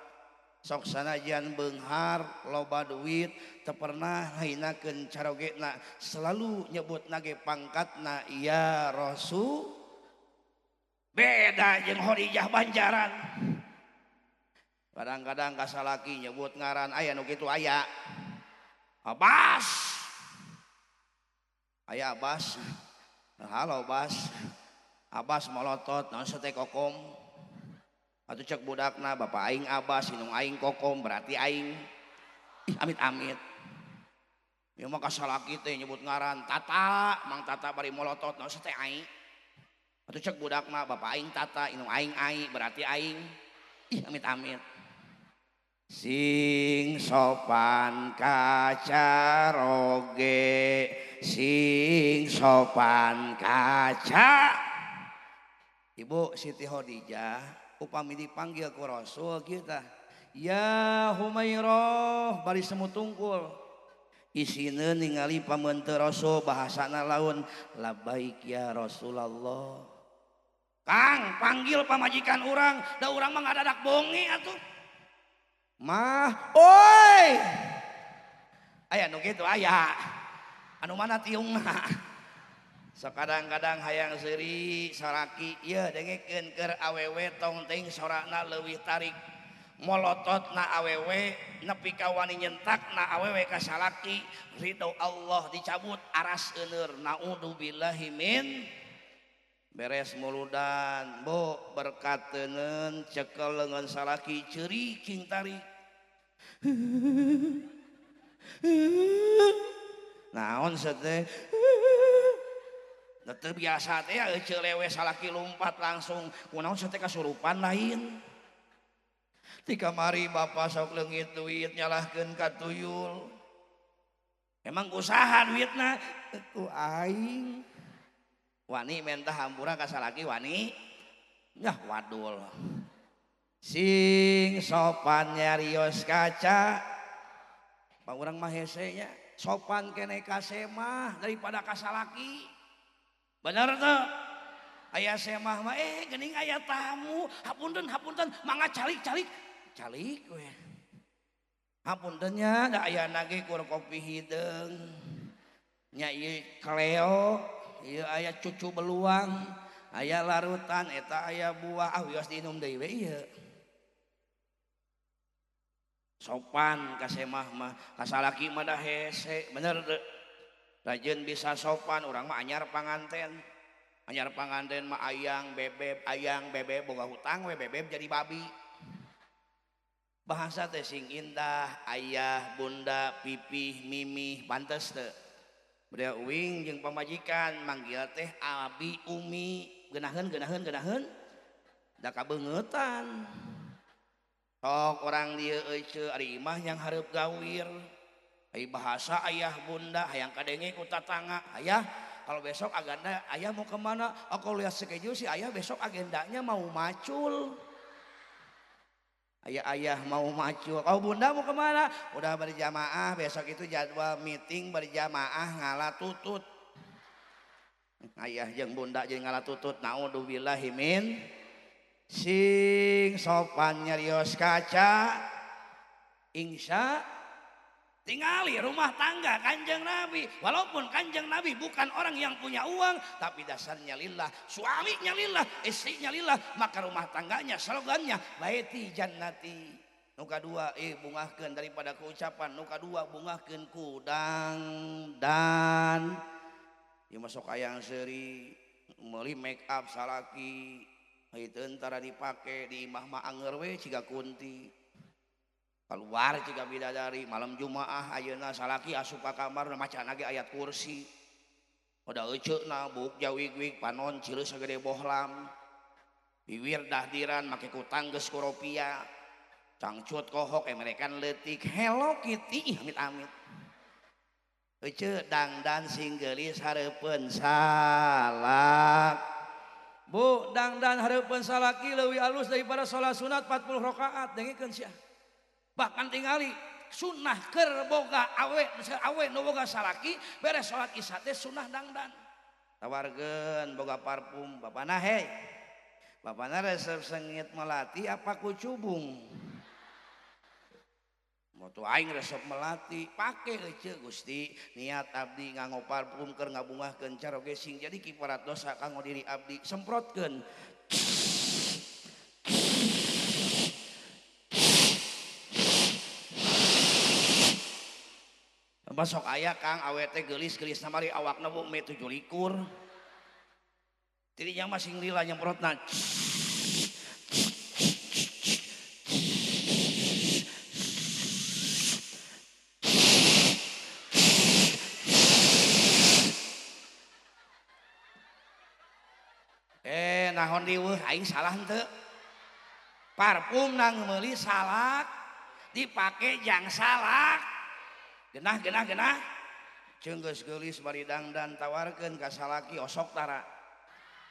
sok sanajan beunghar loba duit teu pernah hinakeun carogena, selalu nyebut nage pangkatna ya Rasul. Beda jeung Khadijah Banjaran. Kadang-kadang kasalaki nyebut ngaran aya nu kitu aya. Abbas. Aya Abbas. Halo Abbas. Abbas molotot naon sate kokom. Atuh cek budakna bapak aing Abbas, indung aing kokom, berarti aing. Ih amit-amit. Ieu mah kasalaki teh nyebut ngaran Tata, Mang Tata bari molotot naon sate aing. Atuh cek budakna bapak aing Tata, indung aing ai, berarti aing. Ih amit-amit. Sing sopan kacaroge, sing sopan kaca. Ibu Siti Khadijah upami dipanggil ku Rasul kita, ya Humairah bari semu tungkul. Isine ningali pameunte Rasul bahasana laun labbaik ya Rasulullah. Kang panggil pamajikan urang, da urang mah ngadadak bonge atuh. Mah, oi. Aya nu kitu aya. Anu mana tiungna? Sok kadang-kadang hayang seuri salaki ieu dengekeun keur awewe tong teuing sorana leuwih tarik. Molototna awewe nepi ka wani nyentakna awewe ka salaki, ridho Allah dicabut aras euneur naudzubillahi min. Beres muludan bo berkat teuneun cekel leungeun salaki ceurik cing tarik. Naon teh? Teu biasa teh euceu lewe salaki lompat langsung kunaon teh kasurupan lain. Ti kamari bapa sok leungit duit nyalahkeun ka tuyul. Emang usaha duitna? Ku aing. Wani mentah hampura ka salaki wani nyah wadul. Sing sopan nyarios kaca. Pak urang mah hese nya, sopan keneh ka semah daripada ka salaki. Bener teu? Aya semah mah geuning aya tamu, hapunten hapunten mangga calik-calik. Calik we. Hapunten nya da aya nage kur kopi hideung. Nya ieu kaleo. Ieu aya cucu beluang, aya larutan, eta aya buah, ah wios diinum deui we ieu. Sopan ka semah mah, ka salaki mah da hese, bener teu? Rajin bisa sopan, urang mah anyar panganten. Anyar panganten mah ayang bebeb boga hutang we bebeb jadi babi. Bahasa teh sing indah, ayah, bunda, pipih, mimih, pantes teu? Beda uing jeung pamajikan manggil teh abi umi geunaheun geunaheun geunaheun da kabeungeutan. Sok orang dieu euceu ari imah yang hareup gawir. Ai bahasa ayah bunda hayang kadenge ku tatangga. Ayah kalau besok agenda ayah mau kemana? Aku lihat schedule sih ayah besok agendanya mau macul. Ayah-ayah mau macul. Kau bunda mau kemana? Udah berjamaah, besok itu jadwal meeting berjamaah ngala tutut. Ayah jeung bunda jeung ngala tutut. Naudzubillahi min. Sing sopan nyarios kaca. Insya tingali rumah tangga Kanjeng Nabi. Walaupun Kanjeng Nabi bukan orang yang punya uang, tapi dasarnya lillah, suaminya lillah, istrinya lillah, maka rumah tangganya slogannya baiti jannati. Nu kadua bungahkeun daripada keucapan, nu kadua bungahkeun ku dangdan. Ieu masuk hayang seuri meuli make up salaki, ieu tara dipake di imah mah anger we ciga kunti. Keluar jika bidadari malam Jumaah ayeuna salaki asup ka kamar macana ge ayat kursi. Udah euceuna buuk jawig-wig panon cileus sagede bohlam. Biwir dahdiran make kutang geus kuropia. Cangcut kohok emerekan leutik Hello Kitty amit-amit. Euceu dangdan sing geulis hareupeun salak. Bu dangdan hareupeun salaki leuwih alus daripada salat sunat 40 rakaat dengekeun sia. Bahkan tingali sunnah keur boga awe awe nu boga salaki beres salat isya teh sunnah dangdan. Tawarkeun boga parfum bapana hei. Bapana resep sengit melati apa kucubung? Moto aing resep melati pake euceu Gusti niat abdi nganggo parfum keur ngabungahkeun caroge sing jadi kiparat dosa kanggo diri abdi semprotkeun. Besok aya Kang awe teh geulis-geulis namari awakna bu me 27. Tidinya mah sing lila nyemprotna. Nahon diweuh aing salah henteu. Parfum nang meuli salak dipake jang salak. Genah genah genah. Ceung geus geulis bari dangdan tawarkeun ka salaki osok tara.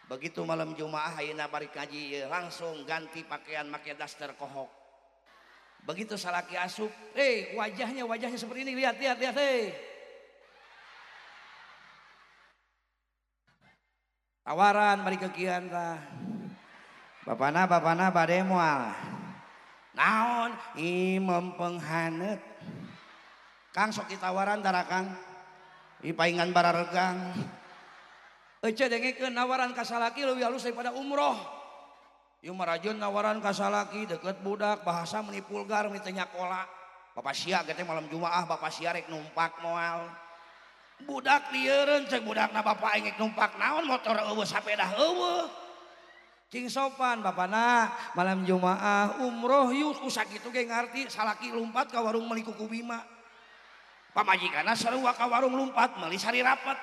Begitu malam Jumaah ayeuna bari ngaji langsung ganti pakaian make daster kohok. Begitu salaki asup, wajahnya wajahnya seperti ini, lihat lihat lihat hei. Tawaran bari kekian tah. Bapana bapana bade moal. Naon ih mempenghaneut. Kang sok ditawaran tara Kang. Ih paingan bararegang. Ece dengekeun nawaran ka salaki leuwih halus daripada umroh. Ieu marajeun nawaran ka salaki deket budak bahasa meuni pulgar meuni teu nyakola. Bapak sia ge teh malam Jumaah bapak sia rek numpak moal. Budak lieureun cek budakna bapak aing rek numpak naon motor eueuh sapedah eueuh. Cing sopan bapana malam Jumaah umroh yuk ku sakitu ge ngarti salaki lumpat ka warung meuli kuku bima. Pamajikanna sarua ka warung lumpat meuli sari rapet.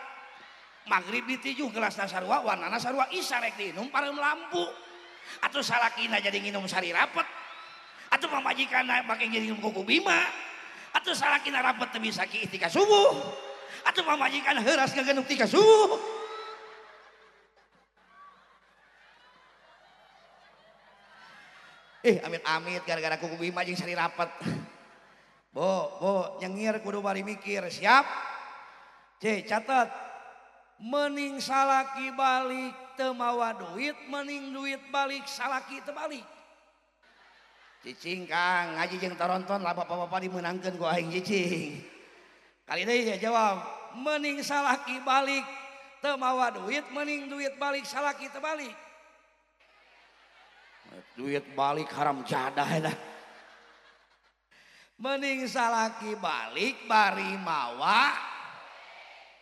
Magrib ditujuh gelasna sarua warnana sarua isa rek diinum pareum lampu. Atuh salakina jadi nginum sari rapet. Atuh pamajikanna make jadi nginum kuku bima. Atuh salakina rapet teu bisa ki tika subuh. Atuh pamajikan heuras ngagenuk tika subuh. Amit-amit gara-gara kuku bima jeung sari rapet. Bo, bo, nyengir kudu bari mikir, siap? C, catat. Mening salaki balik teu mawa duit, mening duit balik salaki teu balik. Cicing Kang, ngaji jeung toronton lah bapak-bapak dimeunangkeun ku aing cicing. Kali deui ya jawab, mening salaki balik teu mawa duit, mening duit balik salaki teu balik. Duit balik haram jadah eta. Mening salaki balik bari mawa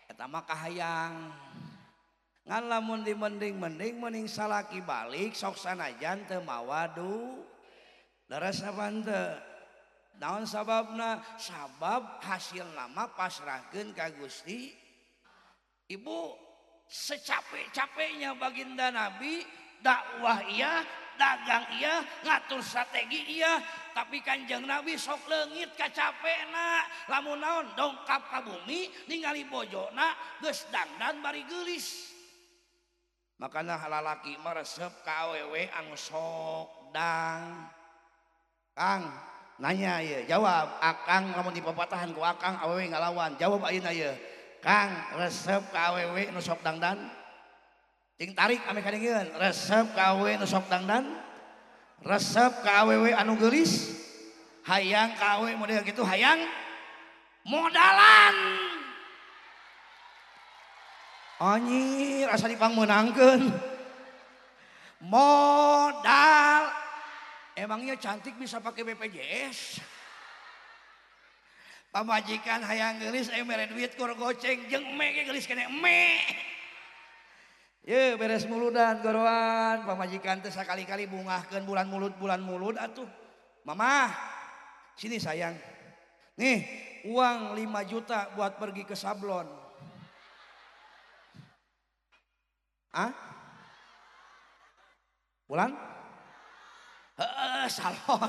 eta mah kahayang. Ngan lamun dimending-mending mening salaki balik sok sanajan teu mawa du. Leres apa henteu? Naon sababna? Sabab hasil nama pasrahkeun ka Gusti. Ibu secapek-capeknya baginda Nabi dakwah iya, dagang iya, ngatur strategi iya, tapi Kanjeng Nabi sok leungit kacapekna. Lamun naon dongkap ka bumi ningali bojona geus dangdan bari geulis. Makana lalaki mah resep ka awewe anu sok dang. Kang nanya ieu, jawab akang lamun dipapatahan ku akang awewe ngalawan. Jawab ayeuna ieu. Kang resep ka awewe nu sok dangdan? Cing tarik ame kadengkeun, resep ka awewe nu sok dangdan? Resep ka awewe anu geulis? Hayang ka awewe model kitu hayang modalan. Anjir asa dipangmeunangkeun. Modal. Emangnya cantik bisa pakai BPJS? Pamajikan hayang geulis mere duit kur goceng jeung eme ge geulis keneh eme. Ye beres muludan goroan pamajikan teh sakali-kali bungahkeun bulan mulud atuh. Mama, sini sayang. Nih, uang 5 juta buat pergi ke sablon. Ah? Bulan? Heeh, salon.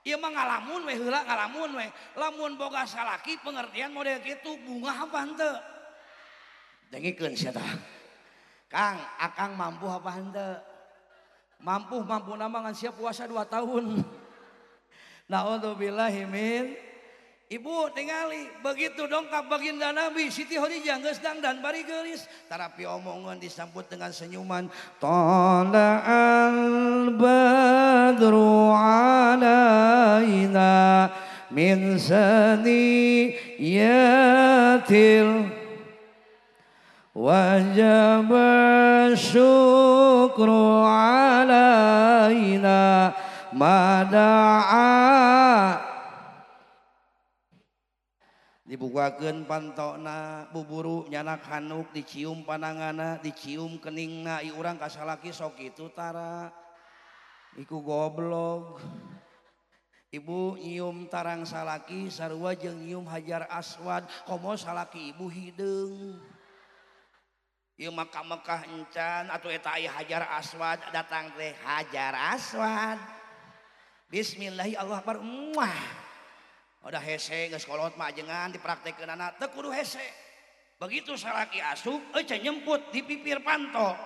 Ieu mah ngalamun we heula ngalamun we. Lamun boga salaki pengertian model kitu bungah apa henteu? Dengikeun sia tah. Kang, akang mampu apa henteu? Mampu nama ngan sia puasa 2 tahun. Naudzubillahi min. Ibu tingali begitu dongkap baginda Nabi Siti Khadijah geus dangdan bari geulis tarapi omongan disambut dengan senyuman. Tala'al badru alaina min saniyatil wajib syukru alaina mada'a. Dibukakeun pantokna buburu nyanak hanuk dicium panangana dicium keningna. I urang ka salaki sok kitu tara iku goblok. Ibu nyium tarang salaki sarua jeung nyium hajar aswad komo salaki ibu hideung. Ieu mah ka Mekah encan atuh eta aya hajar aswad datang teh hajar aswad. Bismillahi Allahu akbar. Muah. Udah hese geus kolot mah ajengan dipraktekeunana teu kudu hese. Begitu salaki asup eueuh nyemput di pipir panto.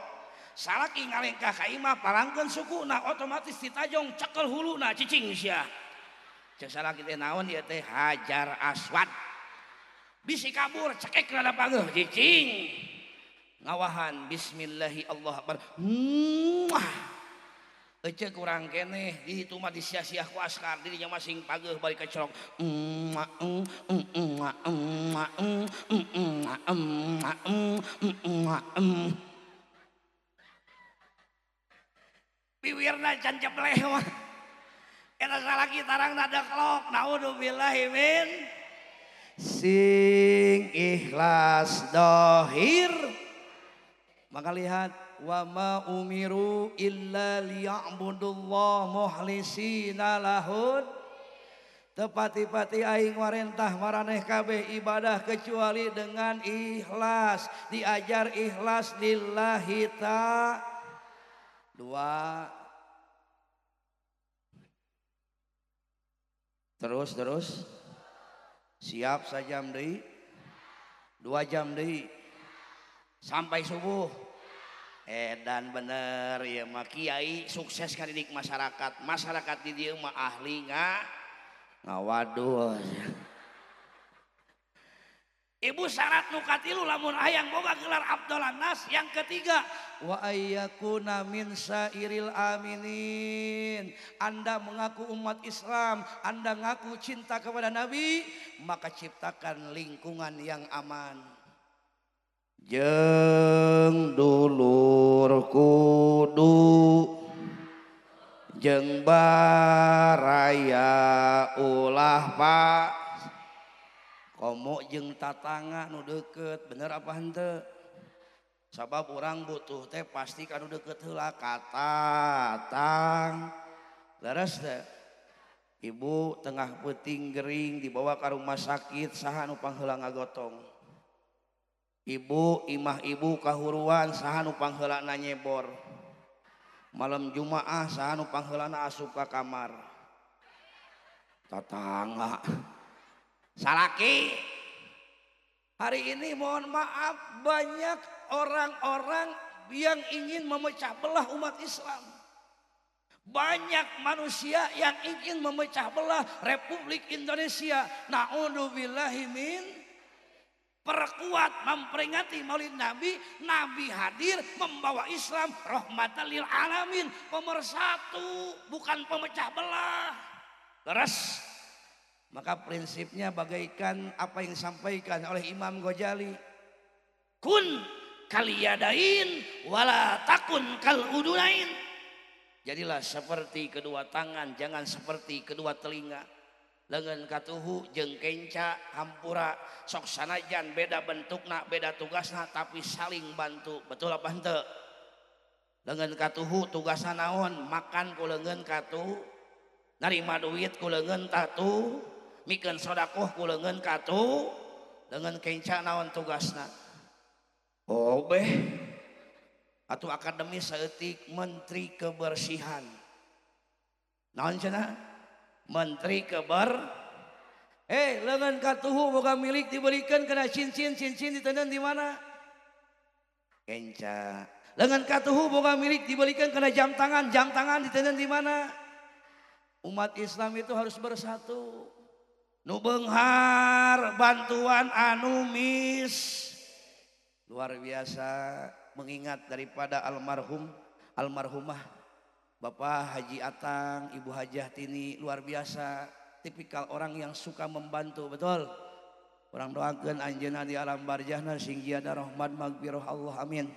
Salaki ngalengkah ka imah palangkeun sukuna otomatis ditajong cekel huluna cicing sia. Cek salaki teh naon ieu teh hajar aswad. Bisi kabur cekek rada pageuh cicing. Ngawahan bismillahi Allahu akbar. Muah. Ece kurang keneh di itu mah disia-sia ku askar dirinya masing pageuh balik kecelok. Biwirna can cepleh mah. Eta salaki tarang nada kelok. Naudzubillahi min sing ikhlas dohir. Maka lihat wa ma umiru illa liya'budullah mukhlisina lahud. Tepati-pati aing warentah maraneh kabeh ibadah kecuali dengan ikhlas. Diajar ikhlas lillahi ta'ala. Dua. Terus terus. Siap sajam deui. 2 jam deui. Sampai subuh. Edan bener ya mah kiai sukses kadidik masyarakat. Masyarakat di dieu mah ahli ngawaduh. Ibu syarat nu katilu lamun hayang boga gelar Abdullah Nas. Yang ketiga wa ayyakuna min sairil aminin. Anda mengaku umat Islam, Anda ngaku cinta kepada Nabi, maka ciptakan lingkungan yang aman. Jeung dulur kudu jeung baraya ulah pak komo jeung tatangga nu deket, bener apa henteu? Sabab urang butuh teh pasti kanu deket heula kata tang. Leres teh? Ibu tengah peuting gering dibawa ka rumah sakit saha nu pangheula ngagotong. Ibu imah ibu kahuruan saha nu pangheulana nyebor. Malam Jumaah saha nu pangheulana asup ka kamar. Tatangga. Salaki. Hari ini mohon maaf banyak orang-orang yang ingin memecah belah umat Islam. Banyak manusia yang ingin memecah belah Republik Indonesia. Na'udzubillahi min. Perkuat memperingati Maulid Nabi, Nabi hadir membawa Islam rahmatan lil alamin, pemersatu bukan pemecah belah. Leres. Maka prinsipnya bagaikan apa yang disampaikan oleh Imam Ghazali. Kun kaliyadain wala takun kal udunain. Jadilah seperti kedua tangan, jangan seperti kedua telinga. Lengan katuhu jeung kenca hampura sok sanajan beda bentukna, beda tugasna tapi saling bantu. Betul apa henteu? Lengan katuhu tugasna naon? Makan ku leungeun katuhu, narima duit ku leungeun tatu, mikeun sodakoh ku leungeun katuhu. Lengan kenca naon tugasna? Obeh atau akademis saeutik menteri kebersihan. Naon cenah? Menteri keber lengan katuhu boga milik diberikan kena cincin, cincin ditenun di mana? Kenca. Lengan katuhu boga milik diberikan kena jam tangan ditenun di mana? Umat Islam itu harus bersatu. Nu beunghar bantuan anu mis. Luar biasa mengingat daripada almarhum almarhumah Bapak Haji Atang, Ibu Hajah Tini, luar biasa tipikal orang yang suka membantu, betul. Orang doakeun anjeunna di alam barjahna sing jiada rahmat magfirah Allah, amin.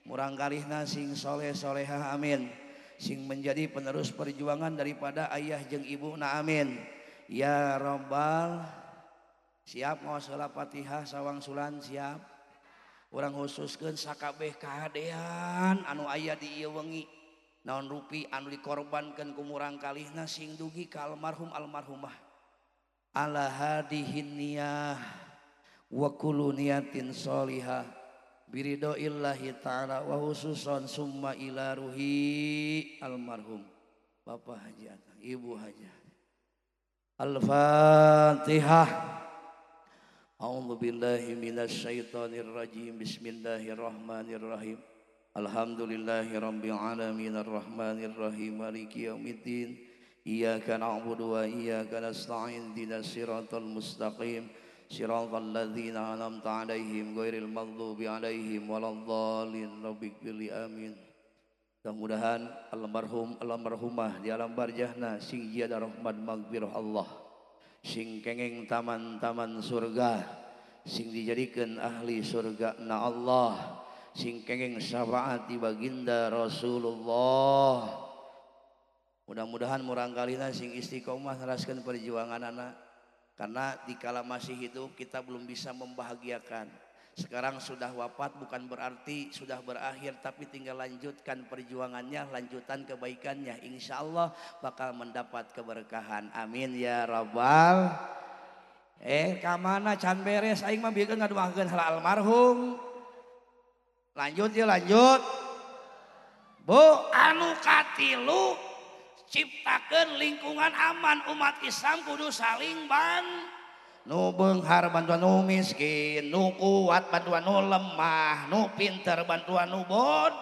Murang kalihna sing soleh solehah, amin. Sing menjadi penerus perjuangan daripada ayah jeung ibu na, amin. Ya Robbal. Siap mau salat Fatihah sawang sulan siap. Urang khususkeun sakabeh kahadean anu aya di ieu wengi. Naon rupi anu dikorbankeun ku murang kalihna sing dugi ka almarhum almarhumah. Ala hadihin niyah wa kullu niyatin sholihah biridho illahi ta'ala wa khususan summa ila ruhi almarhum Bapak Haji Atang, Ibu Haji. Al-Fatihah. A'udzu billahi minasyaitonir rajim. Bismillahirrahmanirrahim. Alhamdulillahi rabbil alamin arrahmanir rahim maliki yaumiddin. Iyyaka na'budu wa iyyaka nasta'in ihdinas siratal mustaqim siratal ladzina an'amta 'alaihim ghairil maghdubi 'alaihim waladdallin. Rabbighfirli amin. Mudah-mudahan almarhum almarhumah di alam barjahna sing jiada rahmat magfirah Allah, sing kengeng taman-taman surga, sing dijadikan ahli surga na Allah, sing kengeng syafaat di baginda Rasulullah. Mudah-mudahan murangkalina sing istiqomah neraskeun perjuangan anak, karena dikala masih hidup kita belum bisa membahagiakan. Sekarang sudah wafat bukan berarti sudah berakhir, tapi tinggal lanjutkan perjuangannya, lanjutan kebaikannya. Insya Allah bakal mendapat keberkahan. Amin ya rabbal. Kamana can beres aing mah bieu ngaduakeun hal almarhum. Lanjut ya lanjut. Bu, anu katilu ciptakeun lingkungan aman umat Islam kudu saling ban. Nu beunghar bantuan nu miskin, nu kuat bantuan nu lemah, nu pinter bantuan nu bod.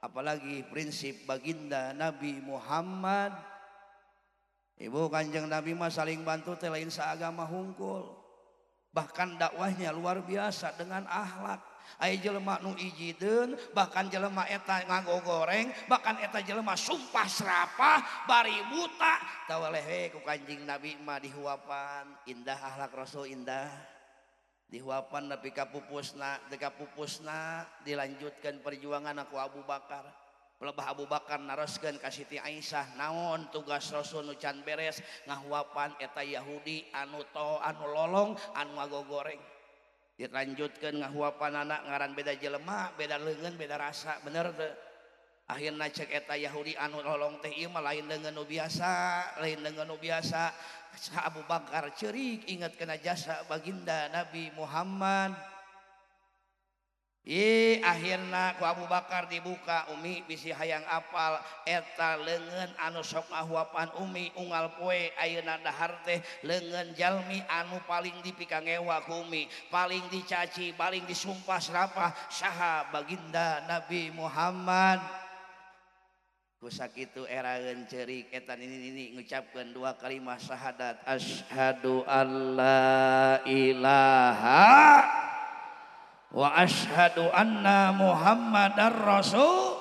Apalagi prinsip baginda Nabi Muhammad. Ibu kanjeng Nabi mah saling bantu teh lain saagama hungkul. Bahkan dakwahnya luar biasa dengan akhlak. Aya jelema nu ijideun, bahkan jelema eta ngagogoreng, bahkan eta jelema sumpah serapah bari buta. Tawaleh we ku kanjeng Nabi mah dihuapan, indah akhlak Rasul indah. Dihuapan nepi ka pupusna, teu ka pupusna dilanjutkan perjuangan ku Abu Bakar. Pelebah Abu Bakar naroskeun ka Siti Aisyah, naon tugas Rasul nu can beres ngahuapan eta Yahudi anu to anu lolong anu ngagogoreng. Dilanjutkan ngahuapan anak ngaran beda jelema, beda leungeun, beda rasa, bener teu? Akhirna cek eta Yahudi anu lolong teh ieu mah lain leungeun nu biasa, lain leungeun nu biasa. Abu Bakar ceurik inget kana jasa baginda Nabi Muhammad. Akhirna ku Abu Bakar dibuka Umi bisi hayang apal eta leungeun anu sok ngahuapan Umi unggal poe ayeuna dahar teh leungeun jalmi anu paling dipikangewa ku Umi, paling dicaci, paling disumpah serapah saha baginda Nabi Muhammad. Ku sakitu eraeun ceurik eta nini-nini ngucapkeun dua kalimat syahadat, asyhadu alla ilaha wa asyhadu anna Muhammadar Rasul.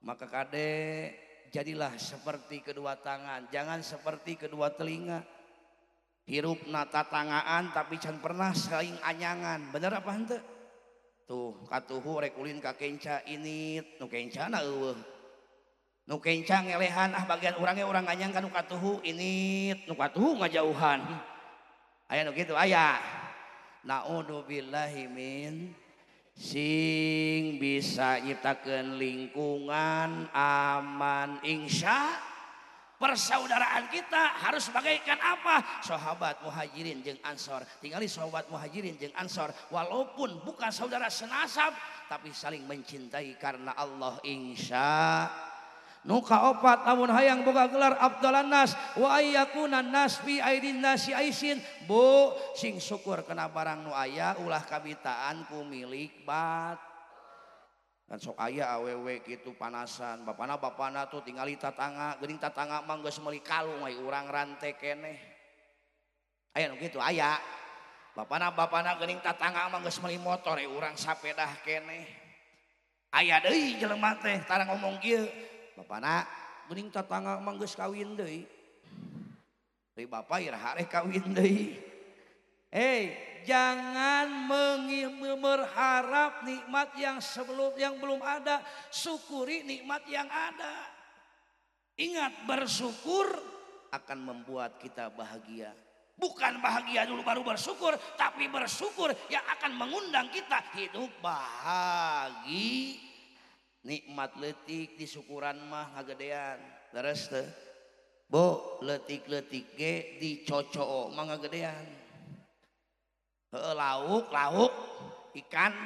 Maka kade jadilah seperti kedua tangan, jangan seperti kedua telinga. Hirupna tatangaan tapi can pernah saling anyangan. Bener apa henteu? Tuh katuhu rek ulin ka kenca init, nu kencana eueuh. Nu kenca ngelehan ah bagian urangnya urang anyang ka nu katuhu init, nu katuhu ngajauhan. Aya nu kitu aya. Na'udzubillahi min sing bisa nyiptakeun lingkungan aman insya. Persaudaraan kita harus bagaikan apa? Sahabat Muhajirin jeung Ansor. Tingali sahabat Muhajirin jeung Ansor walaupun bukan saudara senasab tapi saling mencintai karena Allah insya. Nu kaopat lamun hayang boga gelar afdalan nas wa ayyakuna nas fi aidin nasi aisin. Bu sing syukur kena barang nu aya ulah kabitaan ku milik bat. Kan sok aya awewe kitu panasan, bapana-bapana tuh tingali tatangga, geuning tatangga mah geus meuli kalung we urang rante keneh. Aya nu kitu aya. Bapana-bapana geuning tatangga mah geus meuli motor we urang sapedah keneh. Aya deui jelema teh tara ngomong kieu. Bapana geuning tatangga mah geus kawin deui. Deui bapa iraha rek kawin deui. Jangan berharap nikmat yang sebelum yang belum ada, syukuri nikmat yang ada. Ingat, bersyukur akan membuat kita bahagia. Bukan bahagia dulu baru bersyukur, tapi bersyukur yang akan mengundang kita hidup bahagia. Nikmat leutik di syukuran mah ngagedean. Leres teu? Bu, leutik-leutik ge dicocok mah ngagedean. Heuh, lauk, lauk ikan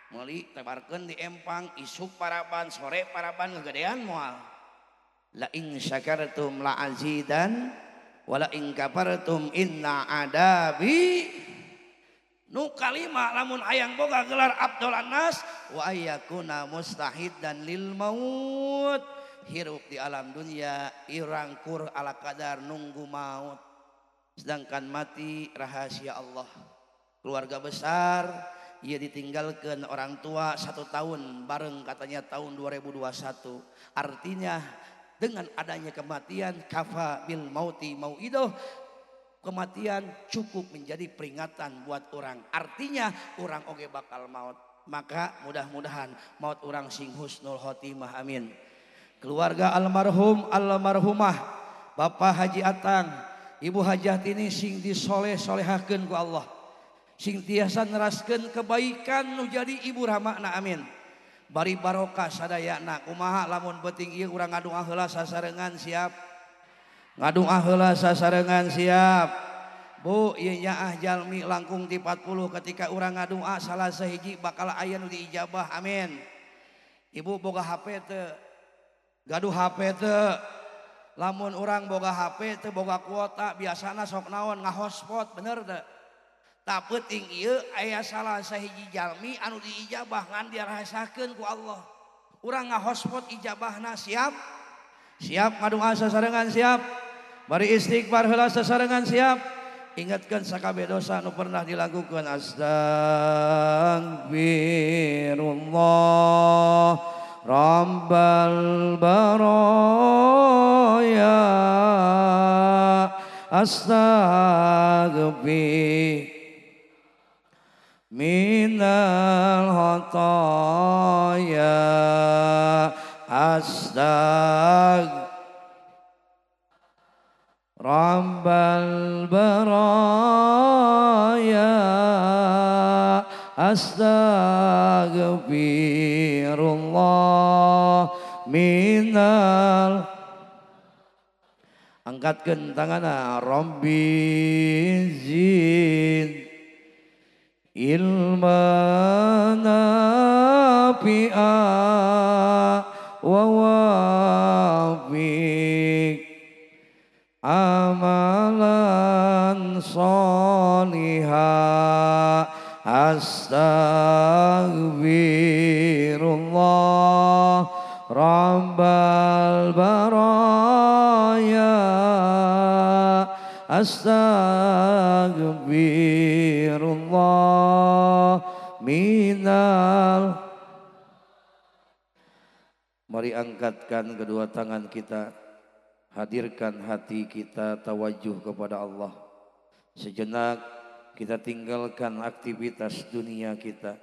meuli tebarkeun di empang, isuk paraban, sore paraban ngagedean moal. La in syakartum la azidan wa la in kafartum inna adabi. Nu kalima lamun hayang boga gelar afdalan nas wa ayyakuna mustahidan lil maut. Hirup di alam dunia irangkur ala kadar nunggu maut. Sedangkan mati rahasia Allah. Keluarga besar Ia ditinggalkan orang tua 1 tahun bareng katanya tahun 2021. Artinya dengan adanya kematian kafa bil mauti mauidoh, kematian cukup menjadi peringatan buat orang. Artinya orang oge bakal maut. Maka mudah-mudahan maut orang sing husnul khotimah, amin. Keluarga almarhum almarhumah Bapak Haji Atang, Ibu Hajah Tini sing disoleh-solehakeun ku Allah. Sing tiasa neraskeun kebaikan nu jadi ibu ramakna, amin. Bari barokah sadayana. Kumaha lamun penting ieu urang ngadua heula sasarengan, siap? Ngadua heula sasarengan, siap? Bu, ieu nyaah jalmi langkung ti 40 ketika urang ngadua salah sahiji bakal aya nu diijabah, amin. Ibu boga HP teu? Gaduh HP teu? Lamun urang boga HP teu boga kuota biasana sok naon ngahotspot, bener teu? Tak penting ieu aya salah sahiji jalmi anu diijabah ngan dirasakeun ku Allah. Urang ngahotspot ijabahna, siap? Siap ngadua sasarengan, siap? Bari istighfar heula sasarengan, siap? Ingatkan sakabeh dosa nu pernah dilakukan. Astagfirullah Rabbal baraya, astagfir minal khotoya, astag Rabbal baraya, astagfirullah minal. Angkatkeun tanganna, Rabbi zid ilman nafi'a wa wafiq amalan sholiha, astaghfirullah rabbal baraya, astaghfirullah minal. Mari angkatkan kedua tangan kita, hadirkan hati kita tawajuh kepada Allah. Sejenak kita tinggalkan aktivitas dunia kita.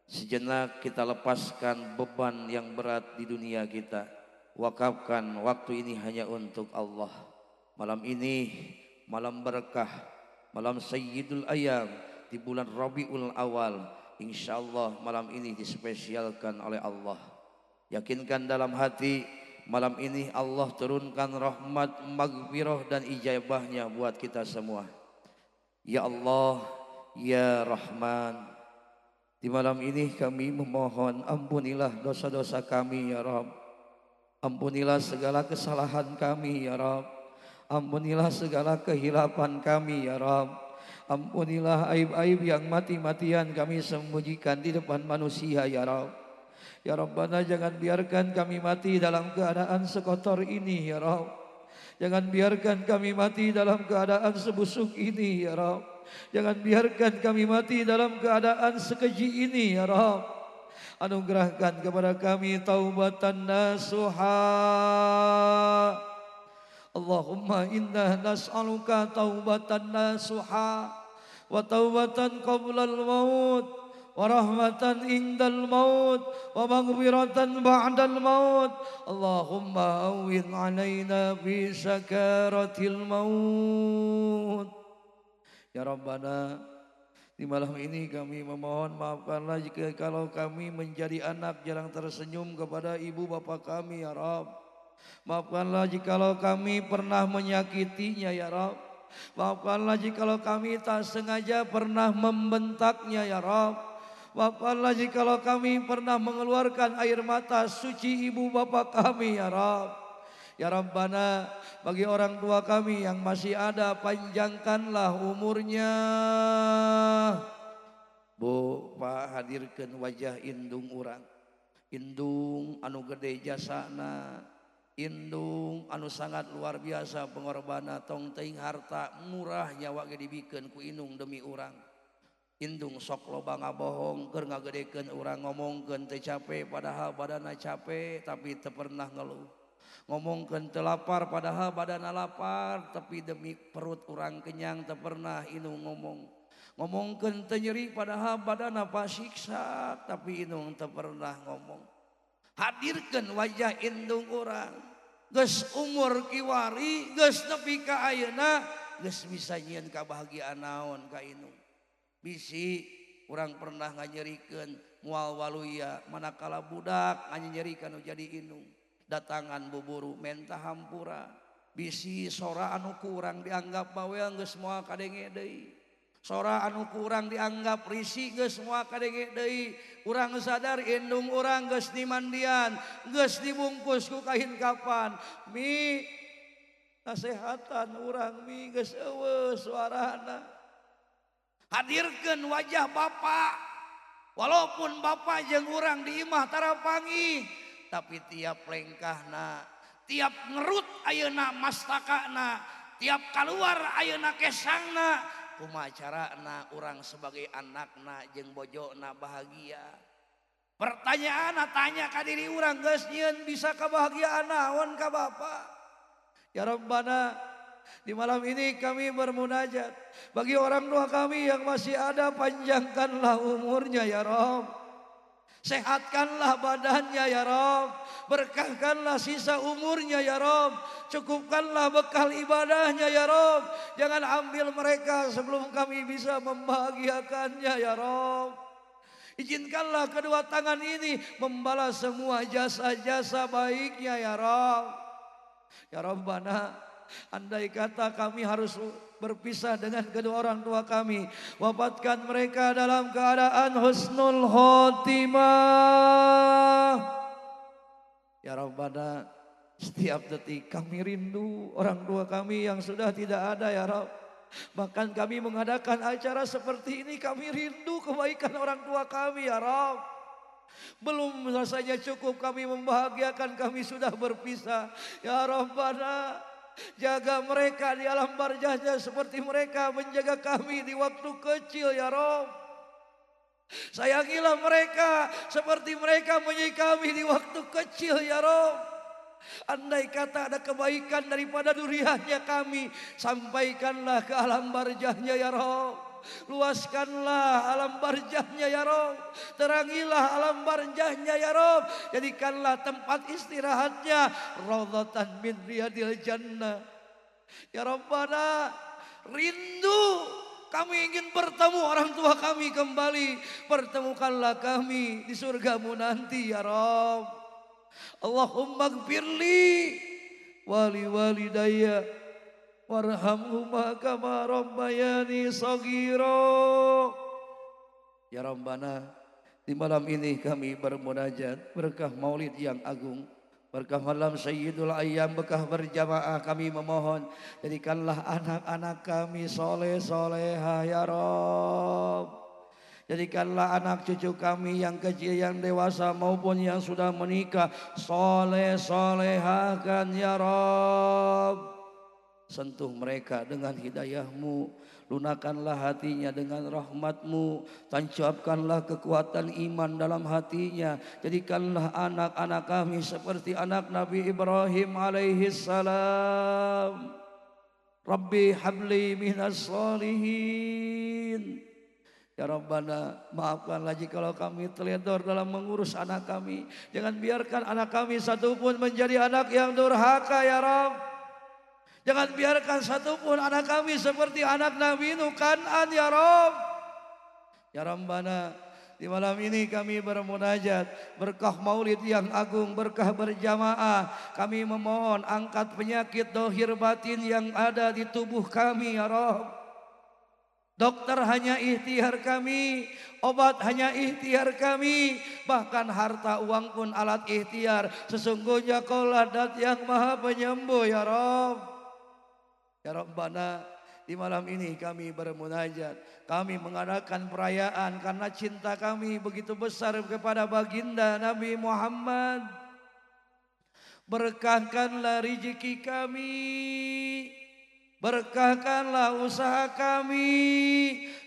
Sejenak kita lepaskan beban yang berat di dunia kita. Wakafkan waktu ini hanya untuk Allah. Malam ini malam berkah, malam Sayyidul Ayyam di bulan Rabiul Awal. Insyaallah malam ini dispesialkan oleh Allah. Yakinkan dalam hati, malam ini Allah turunkan rahmat, magfirah dan ijabahnya buat kita semua. Ya Allah, Ya Rahman, di malam ini kami memohon ampunilah dosa-dosa kami ya Rabb. Ampunilah segala kesalahan kami ya Rabb. Ampunilah segala kehilapan kami ya Rabb. Ampunilah aib-aib yang mati-matian kami sembunyikan di depan manusia ya Rabb. Ya Rabbana, jangan biarkan kami mati dalam keadaan sekotor ini ya Rabb. Jangan biarkan kami mati dalam keadaan sebusuk ini ya Rabb. Jangan biarkan kami mati dalam keadaan sekeji ini ya Rabb. Anugerahkan kepada kami taubatan nasuha. Allahumma inna nas'aluka taubatan nasuha wa taubatan qoblal maut wa rahmatan indal maut wa maghfiratan ba'dal maut. Allahumma awwin alaina fi sakaratil maut. Ya Rabbana, di malam ini kami memohon maafkanlah jika kalau kami menjadi anak jarang tersenyum kepada ibu bapak kami ya Rabb. Maafkanlah jikalau kami pernah menyakitinya ya Rabb. Maafkanlah jikalau kami tak sengaja pernah membentaknya ya Rabb. Maafkanlah jikalau kami pernah mengeluarkan air mata suci ibu bapak kami ya Rabb. Ya Rabbana, bagi orang tua kami yang masih ada, panjangkanlah umurnya. Bu, Pak, hadirkan wajah indung urang. Indung anu gede jasana, indung anu sangat luar biasa pengorbanan, tong teuing harta murah nyawa ge dibikeun ku indung demi urang. Indung sok loba ngabohong keur ngagedekeun urang ngomongkeun teu capek padahal badana capek tapi teu pernah ngeluh. Ngomongkeun teu lapar padahal badana lapar tapi demi perut urang kenyang teu pernah indung ngomong. Ngomongkeun teu nyeri padahal badana pasiksa tapi indung teu pernah ngomong. Hadirkeun wajah indung urang. Geus umur kiwari geus nepi ka ayeuna geus bisa nyieun kabahagiaan naon ka indung. Bisi urang pernah nganyerikeun moal waluya manakala budak nganyerikeun nu jadi indung. Datangan buburu menta hampura. Bisi sora anu kurang dianggap bawel geus moal kadenge deui. Sora anu kurang dianggap risi geus moal kadenge deui. Urang sadar indung urang geus dimandian, geus dibungkus ku kain kapan. Mi nasehatan urang mi geus eueuh suarana. Hadirkeun wajah bapak. Walaupun bapak jeung urang di imah tara panggih, tapi tiap lengkahna, tiap ngerut ayeuna mastakana, tiap keluar ayeuna kesangna, kumaha carana urang sebagai anakna jeung bojona bahagia. Pertanyaan tanya ka diri urang geus nyieun bisa kebahagiaan naon ka bapak. Ya Rabbana, di malam ini kami bermunajat bagi orang tua kami yang masih ada, panjangkanlah umurnya ya Rabb. Sehatkanlah badannya ya Rabb. Berkahkanlah sisa umurnya ya Rabb. Cukupkanlah bekal ibadahnya ya Rabb. Jangan ambil mereka sebelum kami bisa membahagiakannya ya Rabb. Izinkanlah kedua tangan ini membalas semua jasa-jasa baiknya ya Rabb. Ya Rabbana, andai kata kami harus berpisah dengan kedua orang tua kami, wafatkan mereka dalam keadaan husnul khotimah. Ya Rabbana, setiap detik kami rindu orang tua kami yang sudah tidak ada ya Rabb. Bahkan kami mengadakan acara seperti ini, kami rindu kebaikan orang tua kami ya Rabb. Belum rasanya cukup kami membahagiakan, kami sudah berpisah. Ya Rabbana, jaga mereka di alam barzahnya seperti mereka menjaga kami di waktu kecil ya Rabb. Sayangilah mereka seperti mereka menyayangi kami di waktu kecil ya Rabb. Andai kata ada kebaikan daripada duriannya kami, sampaikanlah ke alam barzahnya ya Rabb. Luaskanlah alam barzahnya ya Rabb. Terangilah alam barzahnya ya Rabb. Jadikanlah tempat istirahatnya raudhatan min riyadil jannah. Ya Rabbana, rindu kami ingin bertemu orang tua kami kembali. Pertemukanlah kami di surgamu nanti ya Rabb. Allahumma gfirli wali walidayya warhamhuma kama rabbayani saghira. Ya Rabbana, di malam ini kami bermunajat berkah maulid yang agung, berkah malam Sayyidul Ayyam, berkah berjamaah. Kami memohon jadikanlah anak-anak kami soleh soleha ya Rabb. Jadikanlah anak cucu kami yang kecil, yang dewasa maupun yang sudah menikah soleh solehakan ya Rabb. Sentuh mereka dengan hidayahmu, lunakanlah hatinya dengan rahmatmu, tancapkanlah kekuatan iman dalam hatinya. Jadikanlah anak-anak kami seperti anak Nabi Ibrahim alaihi salam. Rabbi habli minas solihin. Ya Rabbana, maafkanlah jikalau kami teledor dalam mengurus anak kami. Jangan biarkan anak kami satupun menjadi anak yang durhaka ya Rabb. Jangan biarkan satupun anak kami seperti anak Nabi Nuh Kan'an ya Rabb. Ya Rabbana, di malam ini kami bermunajat berkah maulid yang agung, berkah berjamaah. Kami memohon angkat penyakit dohir batin yang ada di tubuh kami ya Rabb. Dokter hanya ikhtiar kami, obat hanya ikhtiar kami, bahkan harta uang pun alat ikhtiar. Sesungguhnya Kaulah Dat yang Maha Penyembuh ya Rabb. Ya Rabbana, di malam ini kami bermunajat, kami mengadakan perayaan karena cinta kami begitu besar kepada baginda Nabi Muhammad. Berkahkanlah rezeki kami, Berkahkanlah usaha kami,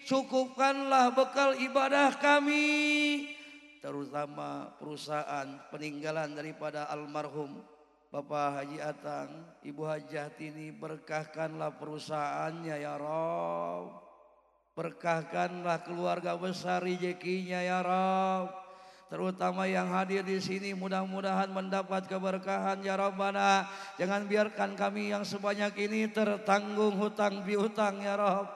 cukupkanlah bekal ibadah kami, terutama perusahaan peninggalan daripada almarhum Bapak Haji Atang, Ibu Hajah Tini, berkahkanlah perusahaannya ya Rob. Berkahkanlah keluarga besar rezekinya ya Rob. Terutama yang hadir di sini mudah-mudahan mendapat keberkahan ya Rabbana. Jangan biarkan kami yang sebanyak ini tertanggung hutang piutang ya Rob.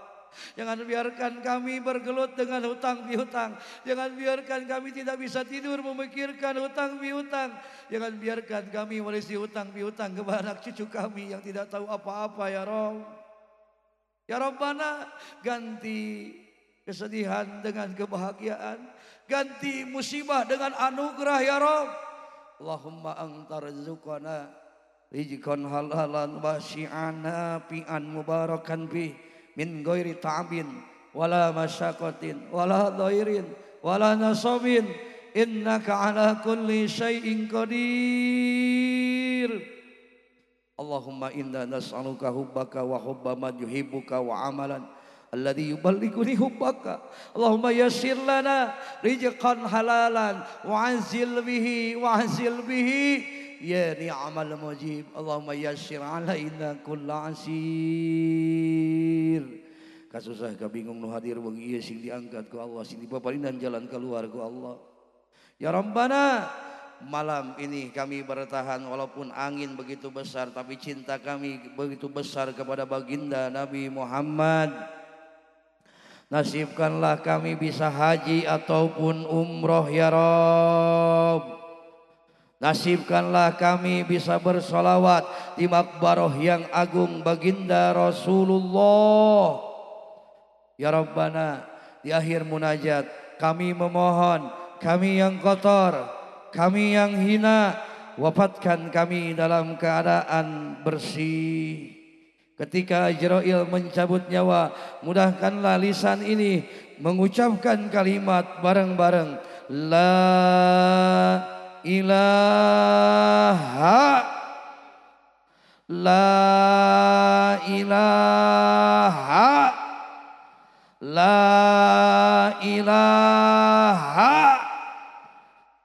Jangan biarkan kami bergelut dengan hutang piutang. Jangan biarkan kami tidak bisa tidur memikirkan hutang piutang. Jangan biarkan kami merisi hutang piutang kepada anak cucu kami yang tidak tahu apa-apa ya Rob. Ya Rabbana, ganti kesedihan dengan kebahagiaan, ganti musibah dengan anugerah ya Rob. Allahumma antarzuqana rizqan halalan wasi'an nafi'an mubarakan fi min ghairi ta'abin wala masyaqatin wala dhairin wala nasabin innaka ala kulli syai'in qadir. Allahumma inna nas'aluka hubbaka wa hubba man yuhibbuka wa amalan alladhi yuballighuni hubbaka. Allahumma yassir lana rizqan halalan wa'azil bihi wa'azil bihi ya ni'mal mujib. Allahumma yassir alaina kulla asir. Kasusah kabingung nu hadir wengi ieu sing diangkat ku Allah, sing dipaparinan jalan keluar ku Allah. Ya Rabbana, malam ini kami bertahan walaupun angin begitu besar, tapi cinta kami begitu besar kepada baginda Nabi Muhammad. Nasibkanlah kami bisa haji ataupun umroh ya Rob. Nasibkanlah kami bisa bersolawat di makbaroh yang agung baginda Rasulullah. Ya Rabbana, di akhir munajat kami memohon, kami yang kotor, kami yang hina, wafatkan kami dalam keadaan bersih. Ketika Ajrail mencabut nyawa, mudahkanlah lisan ini mengucapkan kalimat bareng-bareng la ilaha, la ilaha, la ilaha,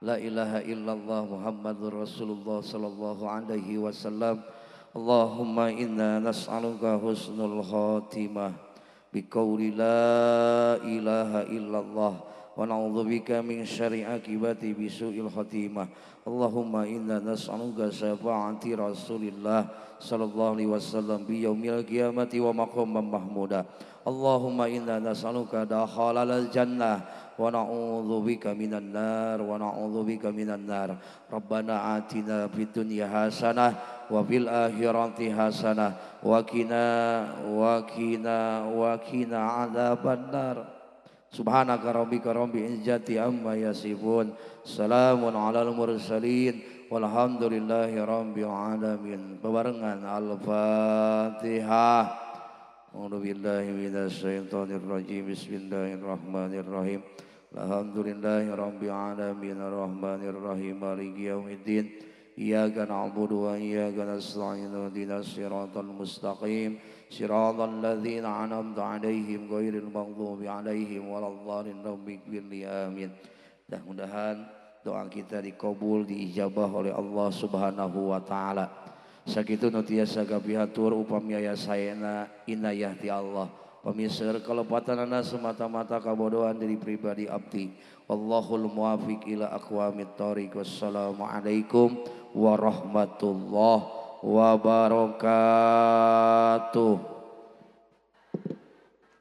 la ilaha illallah Muhammadur Rasulullah sallallahu alaihi wasallam. Allahumma inna nas'aluka husnul khatimah biqauli la ilaha illallah wa na'udzubika min syarri akibati bisu'il khatimah. Allahumma inna nas'aluka syafa'ati Rasulillah sallallahu alaihi wasallam bi yaumil qiyamati wa maqaman mahmuda. Allahumma inna nas'aluka dakhalal jannah wa na'udzubika minan nar wa na'udzubika minan nar. Rabbana atina fid dunya hasanah wa fil akhirati hasanah wa qina wa qina wa qina adzaban nar. Subhanaka rabbika rabbil izzati amma yasifun. Salamun alal mursalin walhamdulillahi rabbil alamin. Bebarengan Al-Fatihah. A'udzu billahi minasyaitonir rajim. Bismillahirrahmanirrahim. Alhamdulillahi rabbil alamin arrahmanir rahim maliki yaumiddin. Iyyaka na'budu wa iyyaka nasta'in ihdinas siratal mustaqim siratal ladzina an'amta 'alaihim ghairil maghdubi 'alaihim waladdallin. Rabbighfirli amin. Mudah-mudahan doa kita dikabul, diijabah oleh Allah Subhanahu wa taala. Sakitu nu tiasa kapihatur upami aya saena inayah ti Allah. Pamiseur kalepatanana semata-mata kabodohan diri pribadi abdi. Wallahul muwafiq ila aqwamit thoriq. Wassalamualaikum warahmatullahi wabarakatuh.